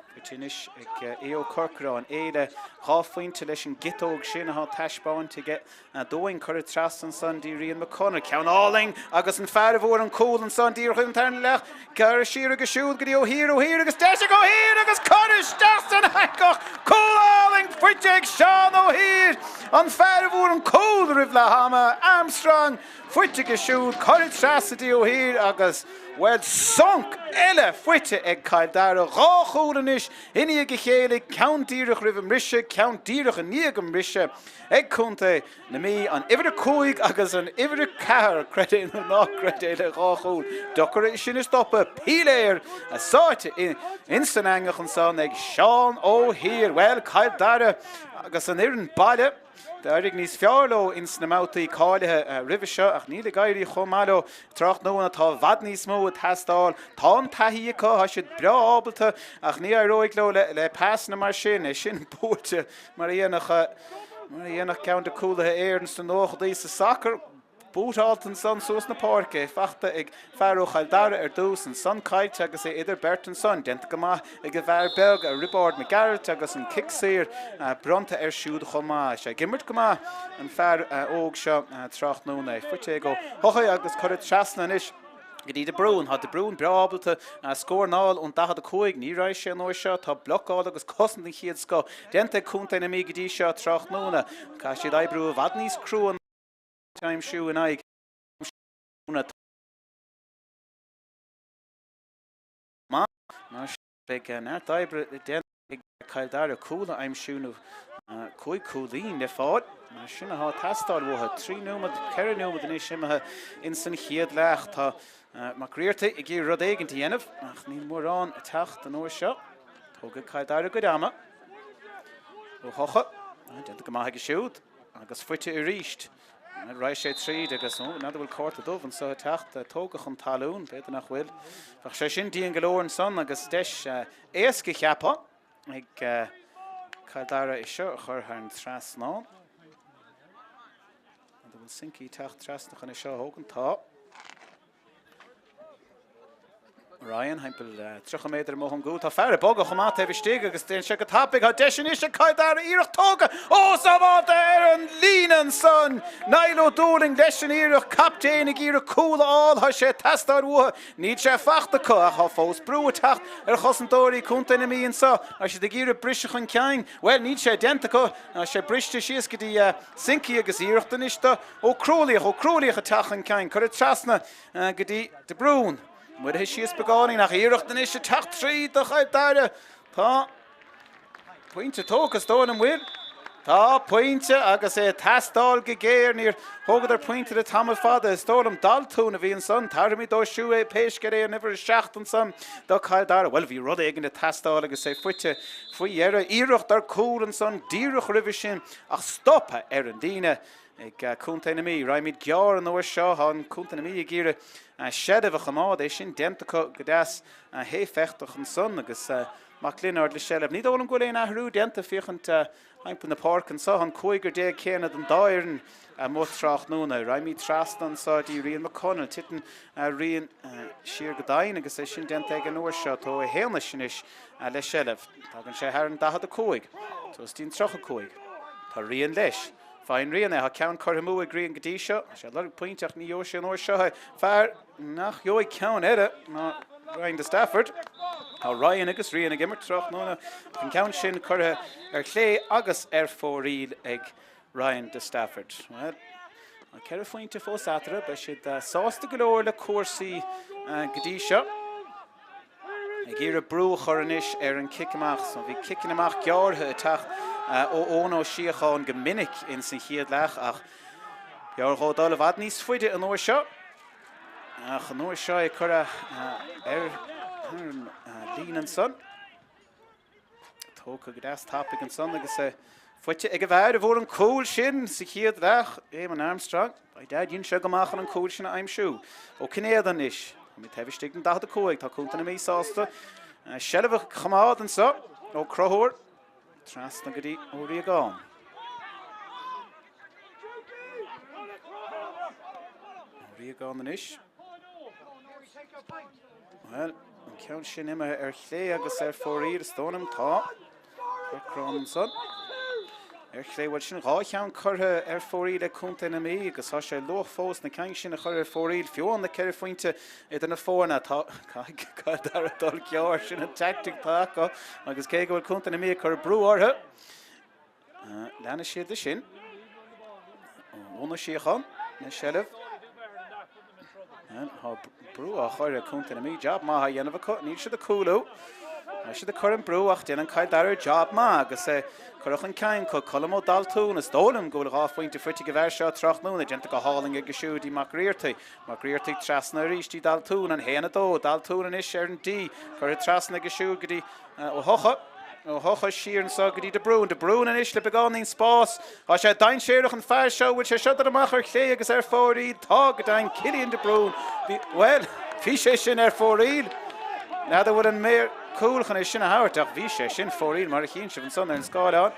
Faighte anois ag Aodh Ó Corcoráin. É le 2 phointe leis an gciotóg sin atá taispeáinte aige dúinn. Curtha trasna ansan dtí Rian McConor. Ceann álainn agus an fear a bhfuair an cúl ansan díreach roimh an tarna leath. Curtha siar aige siúd go dtí Ó hÍr. Ó hÍr agus deis ag Ó hÍr agus curtha isteach san eangach. Cúl álainn faighte ag Seán Ó hÍr. An fear a bhfuair an cúl roimh leath ama. Armstrong Faighte aige siúd, curtha trasna dtí Ó hÍr agus, bhuel, sonc eile faighte ag Cill Dara. 2 chúl anois i ndiaidh a chéile, ceann díreach roimh an mbriseadh, ceann díreach i ndiaidh an mbriseadh ag contae na Mí, an uimhir 5 agus an uimhir 4, creid é nó ná creid é, le 2 chúl. Deacair é sin a stopadh. Píléar sáite ins an eangach ansan ag Seán Ó hÍr. Bhuel, Cill Dara agus an fhoireann baile. D'éirigh níos fearr leo ins na mbabhtaí cáilithe roimhe seo ach níl ag éirí chomh maith leo tráthnóna. Tá i bhfad níos mó ag teastáil. Tá an taithí acu, tá siad breá ábalta ach ní éireoidh leo le pasanna mar sin. É sin buailte mar a dhéanfadh mar a dhéanfadh ceann de cúlaithe Éireann sna nóchaidí sa sacar. Bútálta ansan suas na páirce, é fachta ag fear ó Chill Dara ar dtús, ansan caillte agus é idir beirt ansan. Déanta go maith ag an bhfear beag, Roibeárd Mac Gearailt agus an cic saor bronnta air siúd chomh maith. Sé ag imirt go maith an fear óg seo tráthnóna. É faighte ag Ó hEochaidh agus curtha trasna anois go dtí de Brún. Tá de Brún breá ábalta scóráil ón 45. Ní raibh sé an uair seo. Tá blocáil agus cosaint den chéad scoth déanta ag contae na Mí go dtí seo tráthnóna. Caithfidh siad oibriú i bhfad níos crua aimsiú in aghaidh na Mar sin beidh neart oibre le déanamh ag Cill Dara cúl a aimsiú nó 5 cúilín le fáil. Mar sin atá ag teastáil uathu. 3 nóiméad, 4 nóiméad anois imithe ins an chéad leath. Tá Mac Riartaigh ag iarraidh rud éigin a dhéanamh ach níl mórán ag teacht an uair seo. Tógfaidh Cill Dara a gcuid ama. Ó hEochaidh, déanta go maith aige siúd. agus faighte arís. Raghaidh sé tríd agus, ó, n'fheadar bhfuil cárta dubh anseo ag teacht, tógadh chun talún, b'fhéidir nach bhfuil. Bheadh sé sin dian go leor ansan agus deis éasca cheapfá ag Cill Dara é seo a chur thar an trasnán. N'fheadar bhfuil Sincí ag teacht trasna chun é seo a thógaint? Tá. Ryan, thimpeall 30 méadar amuigh ón gcúl. Tá fear ag bogadh chomh maith taobh istigh agus déanann sé go tapaidh. Tá deis anois ag Cill Dara iarracht tógtha. Ó, sábháilte ar an líne ansan! Niall Ó Dúlaing leis an iarracht, captaen ag iarraidh cúl a fháil. Tá sé ag teastáil uathu. Níl sé faighte acu ach tá fós brú ag teacht ar chosantóirí Chontae na Mí anseo. Tá siad ag iarraidh briseadh chun cinn. Bhuel, níl sé déanta acu. Tá sé briste síos go dtí Sincí agus iarracht anois do Ó Crualaoich, Ó Crualaoich ag teacht chun cinn, curtha trasna go dtí de Brún. Moillithe síos beagáinín ach iarracht anois ag teacht tríd do Chill Dara. Tá pointe tógtha is dóigh liom, bhfuil? Tá pointe agus é ag teastáil go géar. Níor thógadar pointe le tamall fada. Is dóigh liom Daltún a bhí ansan. Tabharfaimid dó siúd é pé scéal é an uimhir 7 ansan do Chill Dara. Bhuel, bhí rud éigin ag teastáil agus é faighte faoi dheireadh. Iarracht ar cúl ansan díreach roimhe sin ach stoptha ar an líne. Ag Contae na Mí. Raghaimid gearr an uair seo. Tá an Contae na Mí ag iarraidh seilbh a choimeád. É sin déanta acu go deas héifeachtach ansan agus Mac Lionáird le seilbh. Ní dóigh liom go bhfuil aon athrú déanta féachaint thimpeall na páirce anseo. An cúigear déag céanna den dá fhoireann amuigh tráthnóna. Raghaimid trasna anseo dtí Rian Mac Conaill. Titeann Rian siar go domhain agus é sin déanta aige an uair seo. Tá Ó hÉanais anois le seilbh. Tagann sé thar an 45. Suas dtí an 35. Tá Rian leis. Faigheann Rian é. Tá ceann curtha amú ag Rian go dtí seo. Tá sé ag lorg pointe ach ní gheobhaidh sé an uair seo é. Fear nach gheobhaidh ceann eile ná Ryan de Stafford. Tá Ryan agus Rian ag imirt tráthnóna ach an ceann sin curtha ar chlé agus ar fóraoil ag Ryan de Stafford. Bhuel, tá ceithre phointe fós eatarthu. Beidh siad sásta go leor le cúrsaí go dtí seo. Ag iarraidh brú a chur anois ar an cic amach. So bhí ciceanna amach gearrtha ag teacht ó Eoin Ó Síocháin go minic ins an chéad leath ach b'fhearr dhó dul i bhfad níos faide an uair seo. Ach an uair seo é curtha ar an líne ansan. Tógtha go deas tapaidh ansan agus é faighte ag an bhfear a bhfuair an cúl sin sa chéad leath, Éamonn Armstrong. By dad, dhein sé go maith chun an cúl sin a aimsiú. Ó Cinnéide anois. Táimid taobh istigh den 45. Tá Contae na Mí sásta seilbh a choimeád anseo. Ó Conchúir trasna go dtí Ó Riagáin. Ó Riagáin anois. Bhuel, an ceann sin imithe ar chlé agus ar fóraoil, is dóigh liom. Tá. Corcrán ansan. Ar chlé, bhuel sin dhá cheann curtha ar fóraoil ag Contae na Mí agus tá sé luath fós na cinn sin a chur ar fóraoil, fiú amháin le ceithre phointe idir na foirne. Tá caithfidh Cill Dara dul gearr, sin an teaictic atá acu agus cé go bhfuil Contae na Mí ag cur brú orthu, Leanfaidh siad de sin. Eoin Ó Síocháin le seilbh. Tá brú á chur ag Contae na Mí. Jab maith á dhéanamh acu. Níl siad ag cúlú. Tá siad ag cur an brú ach déanann Cill Dara jab maith agus é curtha chun cinn acu. Colm Ó Daltún, is dóigh liom go bhfuil dhá phointe faighte ag an bhfear seo tráthnóna. Déanta go hálainn aige siúd dtí Mac Riartaigh. Mac Riartaigh trasna arís dtí Daltún. An 1, 2. Daltún anois ar an D. Curtha trasna aige siúd go dtí Ó hEocha, Ó hEocha siar anseo go dtí De Brún. De Brún anois le beagáinín spás. Tá sé dainséarach an fear seo. Bhfuil sé seo dul amach ar chlé agus ar fóraoil? Tá go deimhin. Cillian De Brún. Bhí, bhuel, bhí sé sin ar fóraoil. N'fheadar bhfuil an maor cúil chun é sin a thabhairt ach bhí sé sin fóraoil mar a chíonn sibh ansan ar an scáileán.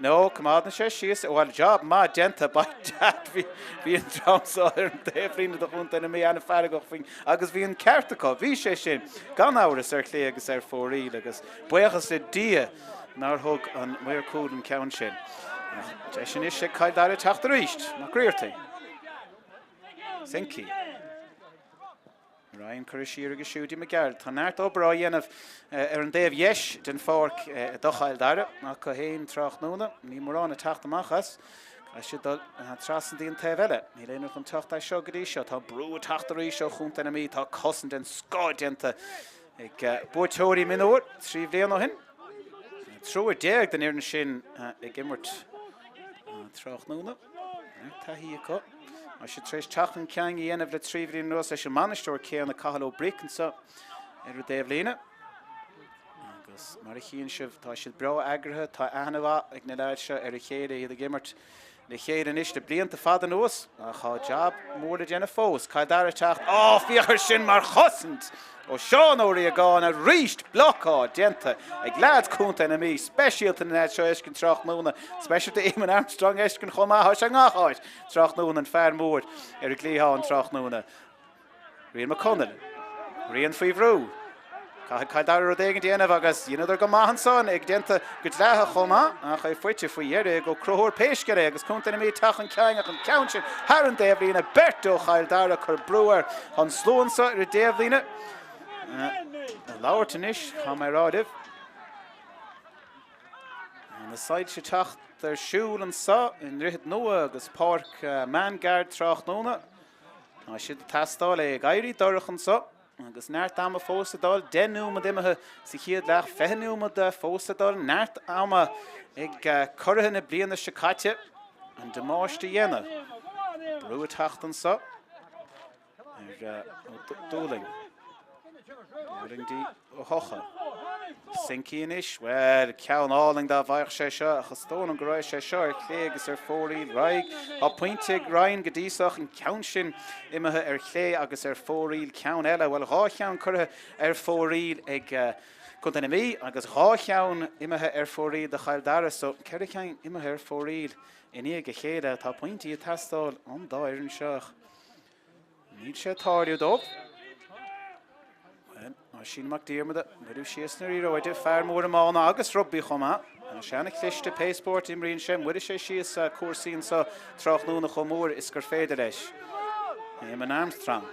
No, coimeádann sé síos. Bhuel, job maith déanta by dad. Bhí, bhí an dream seo ar an taobhlíne do Chontae na Mí an-fheargach faoin agus bhí an ceart acu. Bhí sé sin, gan amhras, ar chlé agus ar fóraoil agus buíochas le Dia nár thug an maor cúil an ceann sin. Ach deis anois ag Cill Dara teacht arís. Mac Riartaigh. Sincí. Ryan curtha siar aige siúd dtí Mac Gearailt. Tá neart obair á dhéanamh ar an dtaobh dheis den pháirc do Chill Dara acu féin tráthnóna. Níl mórán ag teacht amach as. Caithfidh siad dul trasna dtí an taobh eile. Níl aon rud chun teacht as seo go dtí seo. Tá brú ag teacht arís ó chontae na Mí. Tá cosaint den scoth déanta ag buaiteoirí mionúir trí bhliain ó shin. Triúr déag den fhoireann sin ag imirt tráthnóna. Taithí acu. Tá siad tar éis teacht chun cinn a dhéanamh le trí bhliain anuas leis an mbainisteoir céanna, Cathal Ó Bric, anseo ar an dtaobhlíne. Agus mar a chíonn sibh, tá siad breá eagraithe, tá aithne mhaith ag na leaids seo ar a chéile, iad ag imirt le chéile anois le blianta fada anuas, ach tá jab mór le déanamh fós. Cill Dara ag teacht, á, féach air sin mar chosaint ó Seán Ó Riagáin arís! Blocáil déanta ag leaids Chontae na Mí, speisialta na leaids seo a fheiscint tráthnóna, speisialta Eamon Armstrong a fheiscint chomh maith, tá sé i ngach áit tráthnóna, an fear mór ar an gcliathán tráthnóna. Rian Mac Conaill. Rian faoi bhrú. Caithfidh Cill Dara rud éigin a dhéanamh agus dheineadar go maith ansan, é déanta go dleathach chomh maith, ach é faighte faoi dheireadh ag Ó Conchúir pé scéal é agus Contae na Mí ag teacht chun cinn ach an ceann sin thar an dtaobhlíne, beirt ó Chill Dara ag cur brú air. Tá an slua anso ar an dtaobhlíne ag labhairt anois, tá mé ag rá libh. Na soilse ag teacht ar siúl anso i nDroichead Nua agus Páirc Manguard tráthnóna. Tá siad ag teastáil, é ag éirí dorcha anseo agus neart ama fós le dul, 10 nóiméad imithe sa chéad leath, 20 nóiméad fós le dul, neart ama ag curaithe na bliana seo caite an damáiste a dhéanamh. Brú ag teacht anseo ar Ó Dúlaing. Dúlaing dtí Ó hEocha. Sincí anois, bhuel, ceann álainn dá bhfaigheadh sé seo, ach is dóigh liom go raibh sé seo ar chlé agus ar fóraoil. Raghaidh, tá pointe ag Ryan go dtí so ach an ceann sin imithe ar chlé agus ar fóraoil. Ceann eile, bhuel, dhá cheann curtha ar fóraoil ag Contae na Mí agus dhá cheann imithe ar fóraoil do Chill Dara, so ceithre cheann imithe ar fóraoil i ndiaidh a chéile. Tá pointí ag teastáil ón dá fhoireann seo ach Níl sé ag tarlú dóibh. Bhuel, Oisín Mac Diarmada, buaileadh síos na liathróide, fear mór iomána agus rugbaí chomh maith. Tá sé ana-chliste, pé spórt a imríonn sé, mairfidh sé síos cúrsaí anso tráthnóna chomh mór is gur féidir leis. Éamonn Armstrong.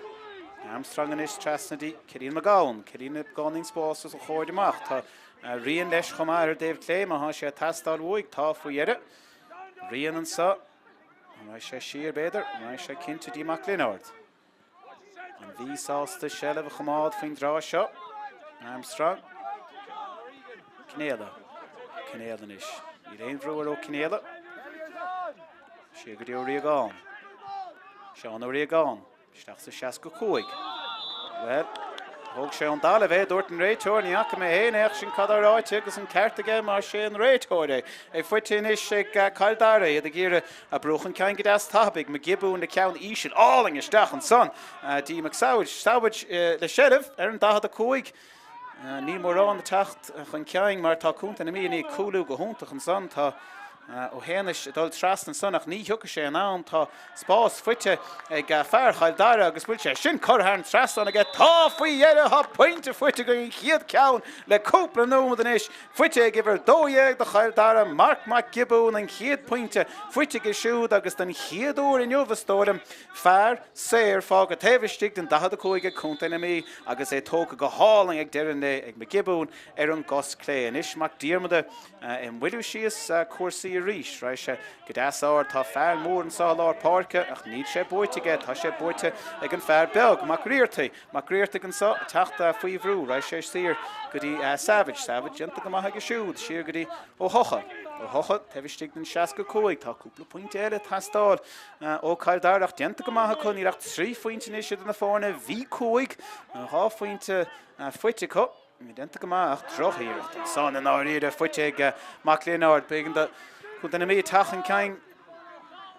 Armstrong anois trasna dtí Cillian McGowan. Cillian beagáinín spás os a chomhair amach. Tá Rian leis chomh maith ar an dtaobh clé má thá sé ag teastáil uaidh. Tá faoi dheireadh. Rian anso. An raghaidh sé siar, b'fhéidir? An raghaidh sé cinnte dtí Mac Lionáird? An Mhí sásta seilbh a choimeád faoin dtráth seo? Armstrong. Conaola. Conaola anois. Níl aon bhrú ar Ó Conaola. Siar go dtí Ó Riagáin. Seán Ó Riagáin. Isteach sa 65. Bhuel, thóg sé ón dtalamh é, dúirt an réiteoir, ní fhaca mé féin é ach sin cad tá ráite agus an ceart aige mar sé an réiteoir é. É faighte anois ag Cill Dara, iad ag iarraidh a brú chun cinn go deas tapaidh. McGibbon le ceann íseal álainn isteach ansan dtí McSavage. Savage le seilbh ar an 45. Níl mórán ag teacht chun cinn mar tá Contae na Mí i ndiaidh cúlú go hiontach ansan. Tá Ó hÉanais ag dul trasna ansan ach ní thiocfaidh sé in am. Tá spás faighte ag fear Chill Dara agus bhfuil sé sin curtha thar an trasnán aige? Tá faoi dheireadh! Tá pointe faighte againn, an chéad ceann le cúpla nóiméad anois. Faighte ag uimhir 12 do Chill Dara, Marc Mac Giobúin, an chéad pointe faighte aige siúd agus den chéad uair inniu is dóigh liom, fear saor fágtha taobh istigh den 45 ag Contae na Mí agus é tógtha go hálainn ag deireadh an lae ag McGibbon ar an gcos clé. Anois Mac Diarmada ag moilliú síos cúrsaí arís. Raghaidh sé go deas ard. Tá fear mór anseo i lár páirce ach níl sé buaite aige. Tá sé buaite ag an fear beag, Mac Riartaigh. Mac Riartaigh anseo ag teacht faoi bhrú. Raghaidh sé siar go dtí Savage. Savage déanta go maith aige siúd. Siar go dtí Ó hEocha. Ó hEocha taobh istigh den 65. Tá cúpla pointe eile ag teastáil ó Chill Dara ach déanta go maith acu. Níl ach 3 phointe anois idir na foirne. Bhí 5, 2 phointe faighte acu. Déanta go maith ach drochiarracht ansan i ndáiríre faighte ag Mac Lionáird. B'éigean do Chontae na Mí teacht chun cinn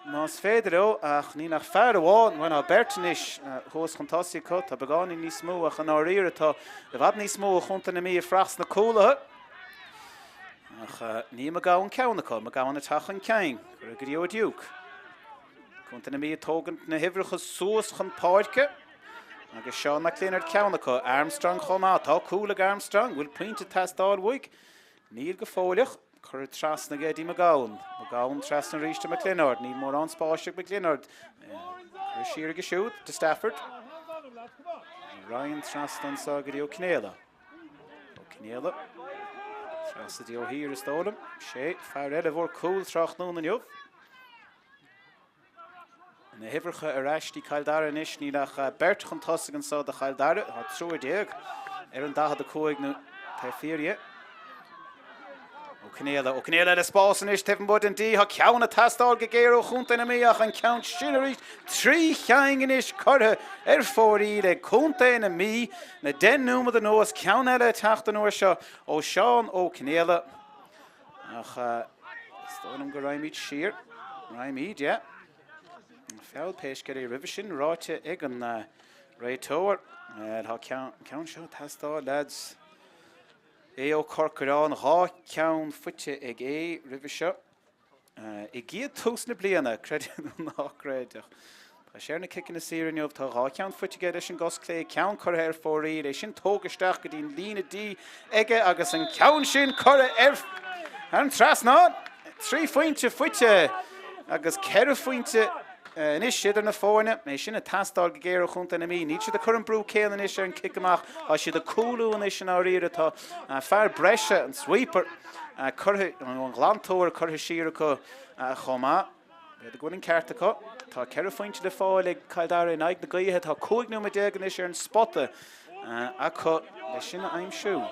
más féidir leo ach níl ach fear amháin, bhuel tá beirt anois thuas chun tosaigh acu. Tá beagáinín níos mó ach i ndáiríre tá i bhfad níos mó ó Chontae na Mí ag fuireach sna cúlaithe. Ach ní McGowan ceann acu, McGowan ag teacht chun cinn, curtha go dtí Ó Duke. Contae na Mí ag tógaint na huimhreacha suas chun páirce agus Seán Mac Lionáird ceann acu. Armstrong chomh maith. Tá cúl ag Armstrong. Bhfuil pointe ag teastáil uaidh? Níl go fóilleach. Curtha trasna aige dtí McGowan. McGowan trasna arís do Mac Lionáird. Níl mórán spáis ag Mac Lionáird. Curtha siar aige siúd do Stafford. Ryan trasna anseo go dtí Ó Conaola. Ó Conaola. Trasna dtí Ó hÍr is dóigh liom. Sé fear eile a bhfuair cúl tráthnóna inniu. Na huimhreacha ar ais dtí Cill Dara anois, níl ach beirt chun tosaigh anseo do Chill Dara. Tá triúr ar an 45 nó taobh thiar dhe. Ó Conaola, Ó Conaola le spás anois taobh amuigh den D. Tá ceann ag teastáil go géar ó chontae na Mí ach an ceann sin arís, 3 cheann anois curtha ar fóraoil ag contae na Mí le 10 nóiméad anuas, ceann eile ag teacht an uair seo ó Seán Ó Conaola. Ach is dóigh liom go raghaimid siar. Raghaimid, yeah. Feall pé scéal é roimhe sin ráite ag an réiteoir. Tá ceann seo ag teastáil, lads. Aodh Ó Corcoráin, 2 cheann faighte ag Aodh roimhe seo. I gcéad tús na bliana, creid é nó ná creid, ach tá sé ar na ciceanna saora inniu. Tá 2 cheann faighte aige leis an gcos clé, ceann curtha ar fóraoil, é sin tógtha isteach go dtí an líne D aige agus an ceann sin curtha ar an trasnán. 3 phointe faighte agus 4 phointe anois idir na foirne. É sin ag teastáil go géar ó chontae na Mí. Níl siad ag cur an brú céanna anois ar an cic amach. Tá siad ag cúlú anois i ndáiríre. Tá fear breise, an sweeper, curtha, nó an glantóir curtha siar acu chomh maith. B'fhéidir go bhfuil an ceart acu. Tá 4 phointe le fáil ag Cill Dara in aghaidh na gaoithe. Tá 15 nóiméad anois ar an spota acu le sin a aimsiú.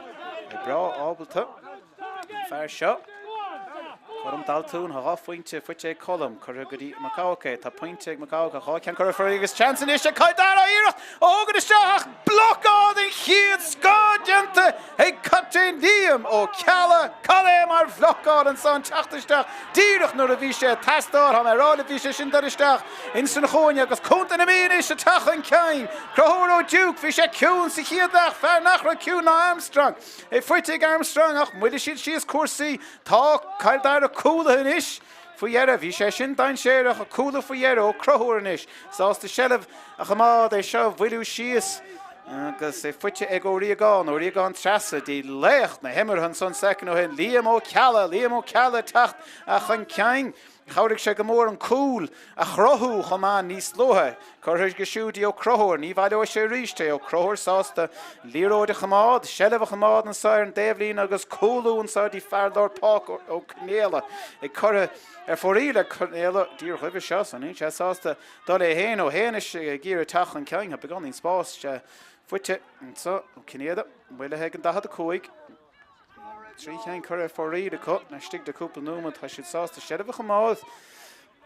É breá ábalta. An fear seo, Colm Daltún, tá 2 phointe faighte ag Colm, curtha go dtí Mac Eabhac é. Tá pointe ag Mac Eabhac, 2 cheann curtha ar fóraoil agus seans anois ag Cill Dara iarracht a thógaint isteach ach blocáil den chéad scoth déanta ag captaen Liam Ó Ceallaigh. Cad é mar bhlocáil ansan teacht isteach díreach nuair a bhí sé ag teastáil. Tá mé ag rá libh bhí sé sin dul isteach ins an chúinne agus Contae na Mí anois ag teacht chun cinn. Conchúr Ó Duke, bhí sé ciúin sa chéad leath, fear nach raibh ciúin ná Armstrong. É faighte ag Armstrong ach mhoilligh siad síos cúrsaí. Tá Cill Dara cúlaithe anois faoi dheireadh. Bhí sé sin dainséarach ach cúlú faoi dheireadh Ó Conchúir anois. Sásta seilbh a choimeád, é seo a mhoilliú síos agus é faighte ag Ó Riagáin. Ó Riagáin trasna dtí laoch na himeartha ansan soicind ó shin, Liam Ó Ceallaigh. Liam Ó Ceallaigh ag teacht chun cinn. Chabhraigh sé go mór an cúl a chruthú chomh maith níos luaithe. Curtha aige siúd dtí Ó Conchúir. Ní bhaileoidh sé arís é. Ó Conchúir sásta an liathróid a choimeád, seilbh a choimeád anseo ar an dtaobhlíne agus cúlú anseo dtí fear lár páirce Ó Conaola ag curtha ar fóraoil ag Conaola díreach roimhe seo. So níl sé sásta dul é féin. Ó hÉanais ag iarraidh teacht chun cinn. Tá beagáinín spáis faighte anseo. Ó Cinnéide moillithe ag an 45. 3 cheann curtha ar fóraoil acu laistigh de cúpla nóiméad. Tá siad sásta seilbh a choimeád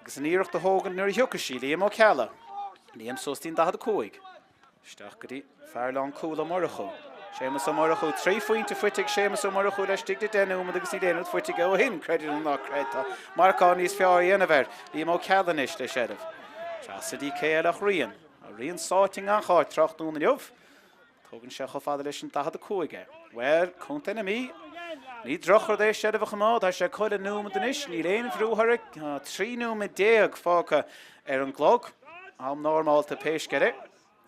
agus an iarracht a thógaint nuair a thiocfaidh sí. Liam Ó Ceallaigh. Liam suas dtí'n 45. Isteach go dtí fear lán cúl Ó Murchú. Séamus Ó Murchú. 3 phointe faighte ag Séamus Ó Murchú laistigh de 10 nóiméad agus níl aon rud faighte aige ó shin, creid é nó ná creid. Tá marcáil níos fearr a dhéanamh air. Liam Ó Ceallaigh anois le seilbh. Trasna dtí K.L. Rian. Tá Rian sáite i ngach áit tráthnóna inniu. Tógann sé chomh fada leis an 45 é. Bhuel, Contae na Mí, ní drochrud é seilbh a choimeád. Tá sé chuile nóiméad anois, níl aon bhrú orthu. Tá 13 nóiméad fágtha ar an gclog. Am normálta pé scéal é.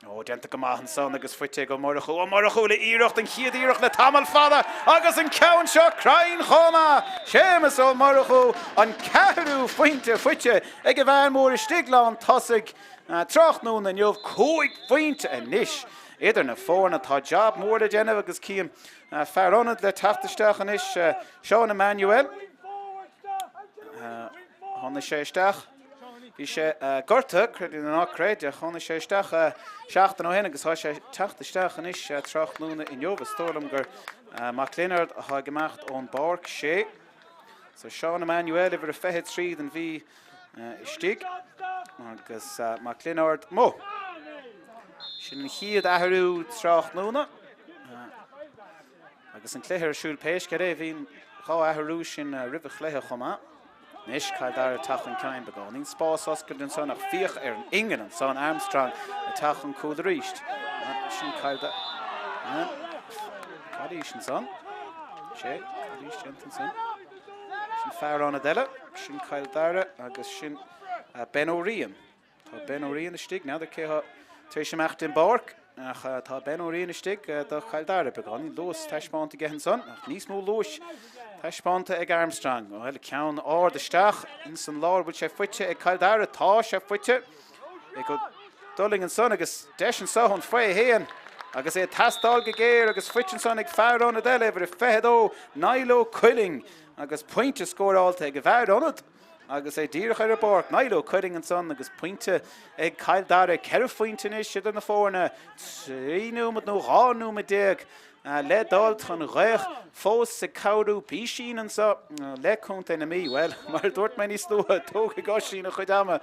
Ó, déanta go maith ansan agus faighte ag Ó Murchú. Ó Murchú le iarracht, an chéad iarracht le tamall fada agus an ceann seo cruinn chomh maith! Séamus Ó Murchú, an ceathrú phointe faighte ag an bhfear mór istigh lán tosaigh tráthnóna inniu. 5 phointe anois Idir na foirne tá jab mór le déanamh agus cím fear ionaid le teacht isteach anois, Seán Emmanuel. Tháinig sé isteach, bhí sé gortaithe, creid é nó ná creid, tháinig sé isteach seachtain ó shin agus tá sé ag teacht isteach anois tráthnóna inniu. Is dóigh liom gur Mac Lionáird atá ag imeacht ón bpáirc, sé. So Seán Emmanuel, uimhir a 23 don Mhí istigh agus Mac Lionáird amuigh. Sin an chéad athrú tráthnóna agus an cluiche ar siúl pé scéal é. Bhí an 2 athrú sin roimh an chluiche chomh maith. Anois Cill Dara ag teacht chun cinn beagáinín spás oscailte ansan ach féach ar an ingean ansan Armstrong ag teacht chun cúil arís. Sin Cill Dara. Calaois ansan. Sé, calaois déanta ansan. Sin fear ionaid eile, sin Cill Dara agus sin Ben Ó Riain. Tá Ben Ó Riain istigh, n'fheadar cé atá tar éis imeacht den bpáirc, ach tá Ben Ó Riain istigh do Chill Dara. Beagáinín luas taispeánta aige ansan, ach níos mó luais taispeánta ag Armstrong. Bhuel, ceann ard isteach ins an lár, bhfuil sé faighte ag Cill Dara? Tá sé faighte ag Ó Dulaing ansan agus deis anso ón 21 agus é ag teastáil go géar agus faighte ansan ag fear ionaid eile, uimhir a 22, Niall Ó Cuilinn agus pointe scórálta ag an bhfear ionaid agus é díreach ar an bpáirc. Niall Ó Cuilinn ansan agus pointe ag Cill Dara. 4 phointe anois idir na foirne, 3 nóiméad nó 12 nóiméad. Le dul chun ghaoth fós ag cabhrú písín anseo le Contae na Mí. Bhuel, mar a dúirt mé níos luaithe, tógfaidh Oisín a chuid ama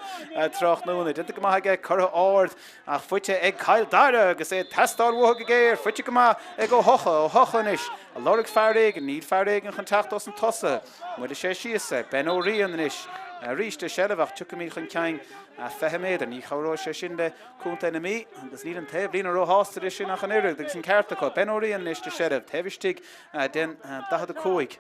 tráthnóna. Déanta go maith aige, curtha ard ach faighte ag Cill Dara agus é ag teastáil uathu go géar. Faighte go maith ag Ó hEocha, Ó hEocha anois ag lorg fear éigin. Níl fear éigin chun teacht os an tosaithe. Buailfidh sé síos é. Ben Ó Riain anois arís i seilbh ach tiocfaimid chun cinn 20 méadar. Ní chabhróidh sé sin le Contae na Mí, agus níl an taobhlíne róshásta leis sin ach an oiread, agus an ceart acu. Ben Ó Riain anois de seilbh, taobh istigh den 45.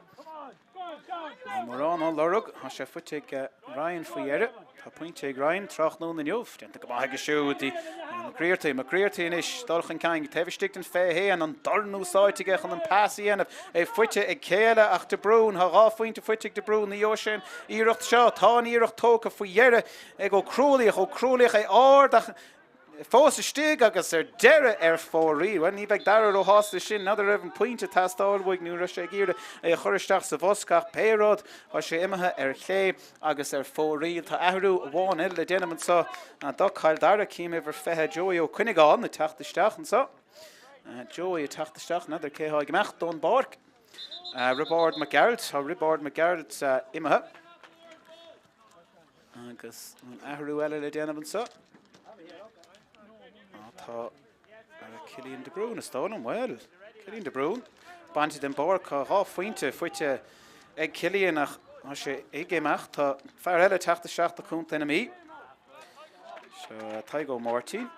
Níl mórán á lorg, tá sé faighte ag Ryan faoi dheireadh. Tá pointe ag Ryan tráthnóna inniu. Déanta go maith aige siúd. Mac Griartaigh, Mac Griartaigh anois, dul chun cinn, taobh istigh den 21, an dorn úsáidte aige chun an pas a dhéanamh. É faighte ag cé eile ach De Brún. Tá dhá phointe faighte ag De Brún. Ní gheobhaidh sé an iarracht seo. Tá an iarracht tógtha faoi dheireadh. Ag Ó Crualaoich, Ó Crualaoich é ard ach fós istigh agus ar deireadh ar fóraoil. Bhuel, ní bheidh Dara róshásta leis sin. N'fheadar raibh an pointe ag teastáil uaidh nó raibh sé ag iarraidh é a chur isteach sa bhosca ach pé rud, tá sé imithe ar chlé agus ar fóraoil. Tá athrú amháin eile le déanamh anseo do Chill Dara. Cím uimhir 20, Joey Ó Cuinneagáin, ag teacht isteach anseo. Joey ag teacht isteach, n'fheadar cé atá ag imeacht ón bpáirc. Roibeárd Mac Gearailt, tá Roibeárd Mac Gearailt imithe. Agus an athrú eile le déanamh anseo. Tá Cillian de Brún is dóigh liom. Bhuel, Cillian de Brún bainte den bpáirc. Tá dhá phointe faighte ag Cillian ach tá sé ag imeacht. Tá fear eile teacht isteach do Chontae na Mí. Seo Tadhg Ó Máirtín.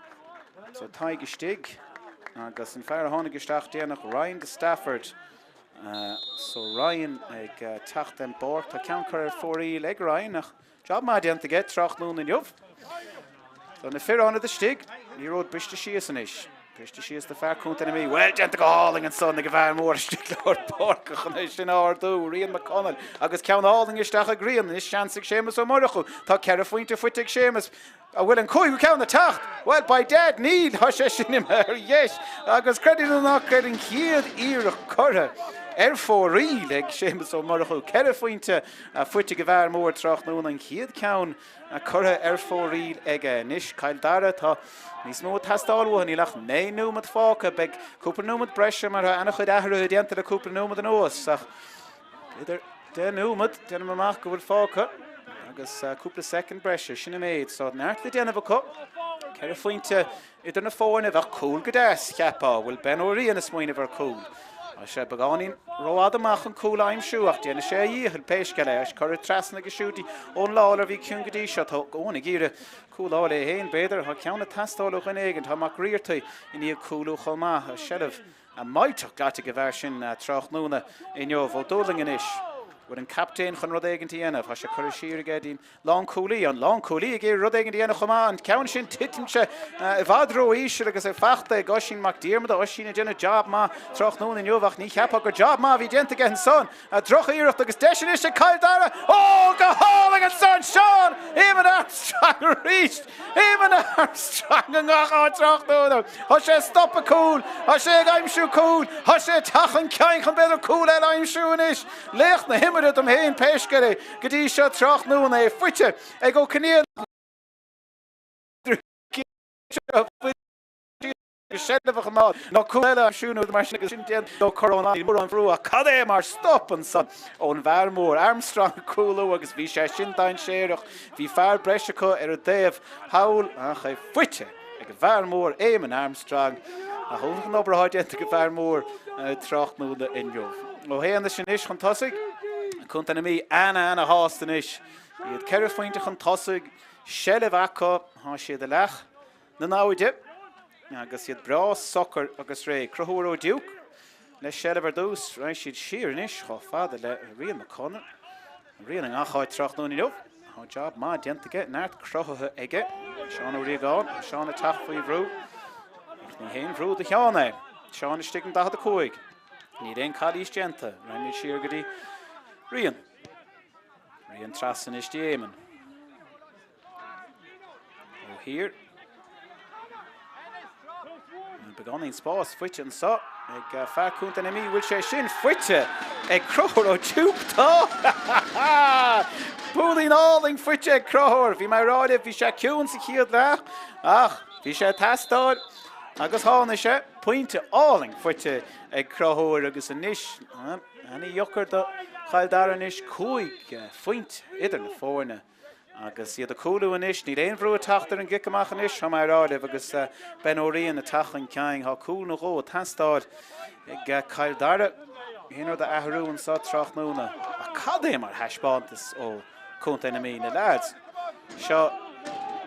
So Tadhg istigh agus an fear a tháinig isteach déanach Ryan de Stafford. So Ryan ag teacht den bpáirc. Tá ceann curtha ar fóraoil ag Ryan ach job maith déanta aige tráthnóna inniu. Tá na fir ionaid istigh. Liathróid briste síos anois. Briste síos do fear Contae na Mí. Bhuel déanta go hálainn ansan ag an bhfear mór istigh lár páirce chun é sin a ardú. Rian McConnell agus ceann álainn isteach ag Rian. Anois seans ag Séamus Ó Murchú. Tá ceithre phointe faighte ag Séamus. An bhfuil an cúigiú ceann ag teacht? Bhuel, by dad, níl! Tá sé sin imithe ar dheis agus creid é nó ná creid an chéad iarracht curtha ar fóraoil ag Séamus Ó Murchú. Ceithre phointe faighte ag an bhfear mór tráthnóna, an chéad ceann curtha ar fóraoil aige. Anois, Cill Dara, tá níos mó ag teastáil uathu, níl ach 9 nóiméad fágtha. Beidh cúpla nóiméad breise mar tá an-chuid athruithe déanta le cúpla nóiméad anuas ach B'fhéidir 10 nóiméad, déanaim amach go bhfuil fágtha agus cúpla soicind breise, sin an méid. So neart le déanamh acu. Ceithre phointe idir na foirne, bheadh cúl go deas, cheapfá. Bhfuil Ben Ó Riain ag smaoineamh ar chúl? Tá sé beagáinín rófhada amach chun cúl a aimsiú ach déanfaidh sé a dhícheall pé scéal é. Curtha trasna aige siúd Eoin Lawlor a bhí ciúin go dtí seo. Tá Eoin ag iarraidh cúl a fháil é féin, b'fhéidir. Tá ceann ag teastáil ó dhuine éigin. Tá Mac Griartaigh i ndiaidh cúlú chomh maith. Seilbh Millteach glaite ag an bhfear sin tráthnóna inniu. Ó Dúlaing anois. Bhfuil an captaen chun rud éigin a dhéanamh? Tá sé curtha siar aige dtí'n lánchúlaí. An lánchúlaí ag iarraidh rud éigin a dhéanamh chomh maith. An ceann sin titeann sé i bhfad ró-íseal agus é fachta ag Oisín Mac Diarmada. Oisín ag déanamh job maith tráthnóna inniu ach ní cheapfá gur job maith a bhí déanta aige ansan. Droch-iarracht agus deis anois ag Cill Dara. Ó, go hálainn ansan! Seán Éamonn Armstrong arís! Éamonn Armstrong i ngach áit tráthnóna. Tá sé ag stopadh cúl, tá sé ag aimsiú cúl, tá sé ag teacht chun cinn chun b'fhéidir cúl eile a aimsiú anois. Laoch na himeartha dom féin pé scéal é go dtí seo tráthnóna. É faighte ag Ó Conaola. Seilbh a choimeád nó cúl eile a aimsiú nó mar sin agus sin déanta dó cur ón níl mórán brú ach cad é mar stop ansan ón bhfear mór Armstrong ag cúlú agus bhí sé sin dainséarach. Bhí fear breise acu ar an dtaobh thall ach é faighte ag an bhfear mór Éamonn Armstrong. Ach iontach an obair atá déanta ag an bhfear mór tráthnóna inniu. Ó hÉanais anois chun tosaigh. Contae na Mí ana-ana-shásta anois. Iad ceithre phointe chun tosaigh, seilbh acu, tá siad i leath na namhaide agus iad breá socair agus réidh. Conchúr Ó Diúic le seilbh ar dtús. Raghaidh siad siar anois chomh fada le Rian McConnell. Rian i ngach áit tráthnóna inniu. Tá job maith déanta aige, neart cruthaithe aige. Seán Ó Riagáin, Seán ag teacht faoi bhrú. Ach ní haon bhrú do Sheán é. Seán istigh in 45. Níl aon calaois déanta. Raghaimid siar go dtí Rian. Rian trasna anois dtí Éamonn. Ó thiar. Beagáinín spás faighte anseo ag fear Contae na Mí. Bhfuil sé sin faighte ag Conchúr Ó Diúic? Tá! Cúilín álainn faighte ag Conchúr. Bhí mé ag rá libh, bhí sé ciúin sa chéad leath ach bhí sé ag teastáil agus tháinig sé. Pointe álainn faighte ag Conchúr agus anois ana-dheacair do Chill Dara anois 5 phointe idir na foirne agus iad ag cúlú anois. Níl aon bhrú ag teacht ar an gcic amach anois, tá mé ag rá libh, agus Ben Ó Riain ag teacht chun cinn. Tá cúl nó dhó ag teastáil ag Cill Dara aon rud a athrú anseo tráthnóna. Ach cad é mar thaispeántas ó Chontae na Mí, na leaids seo,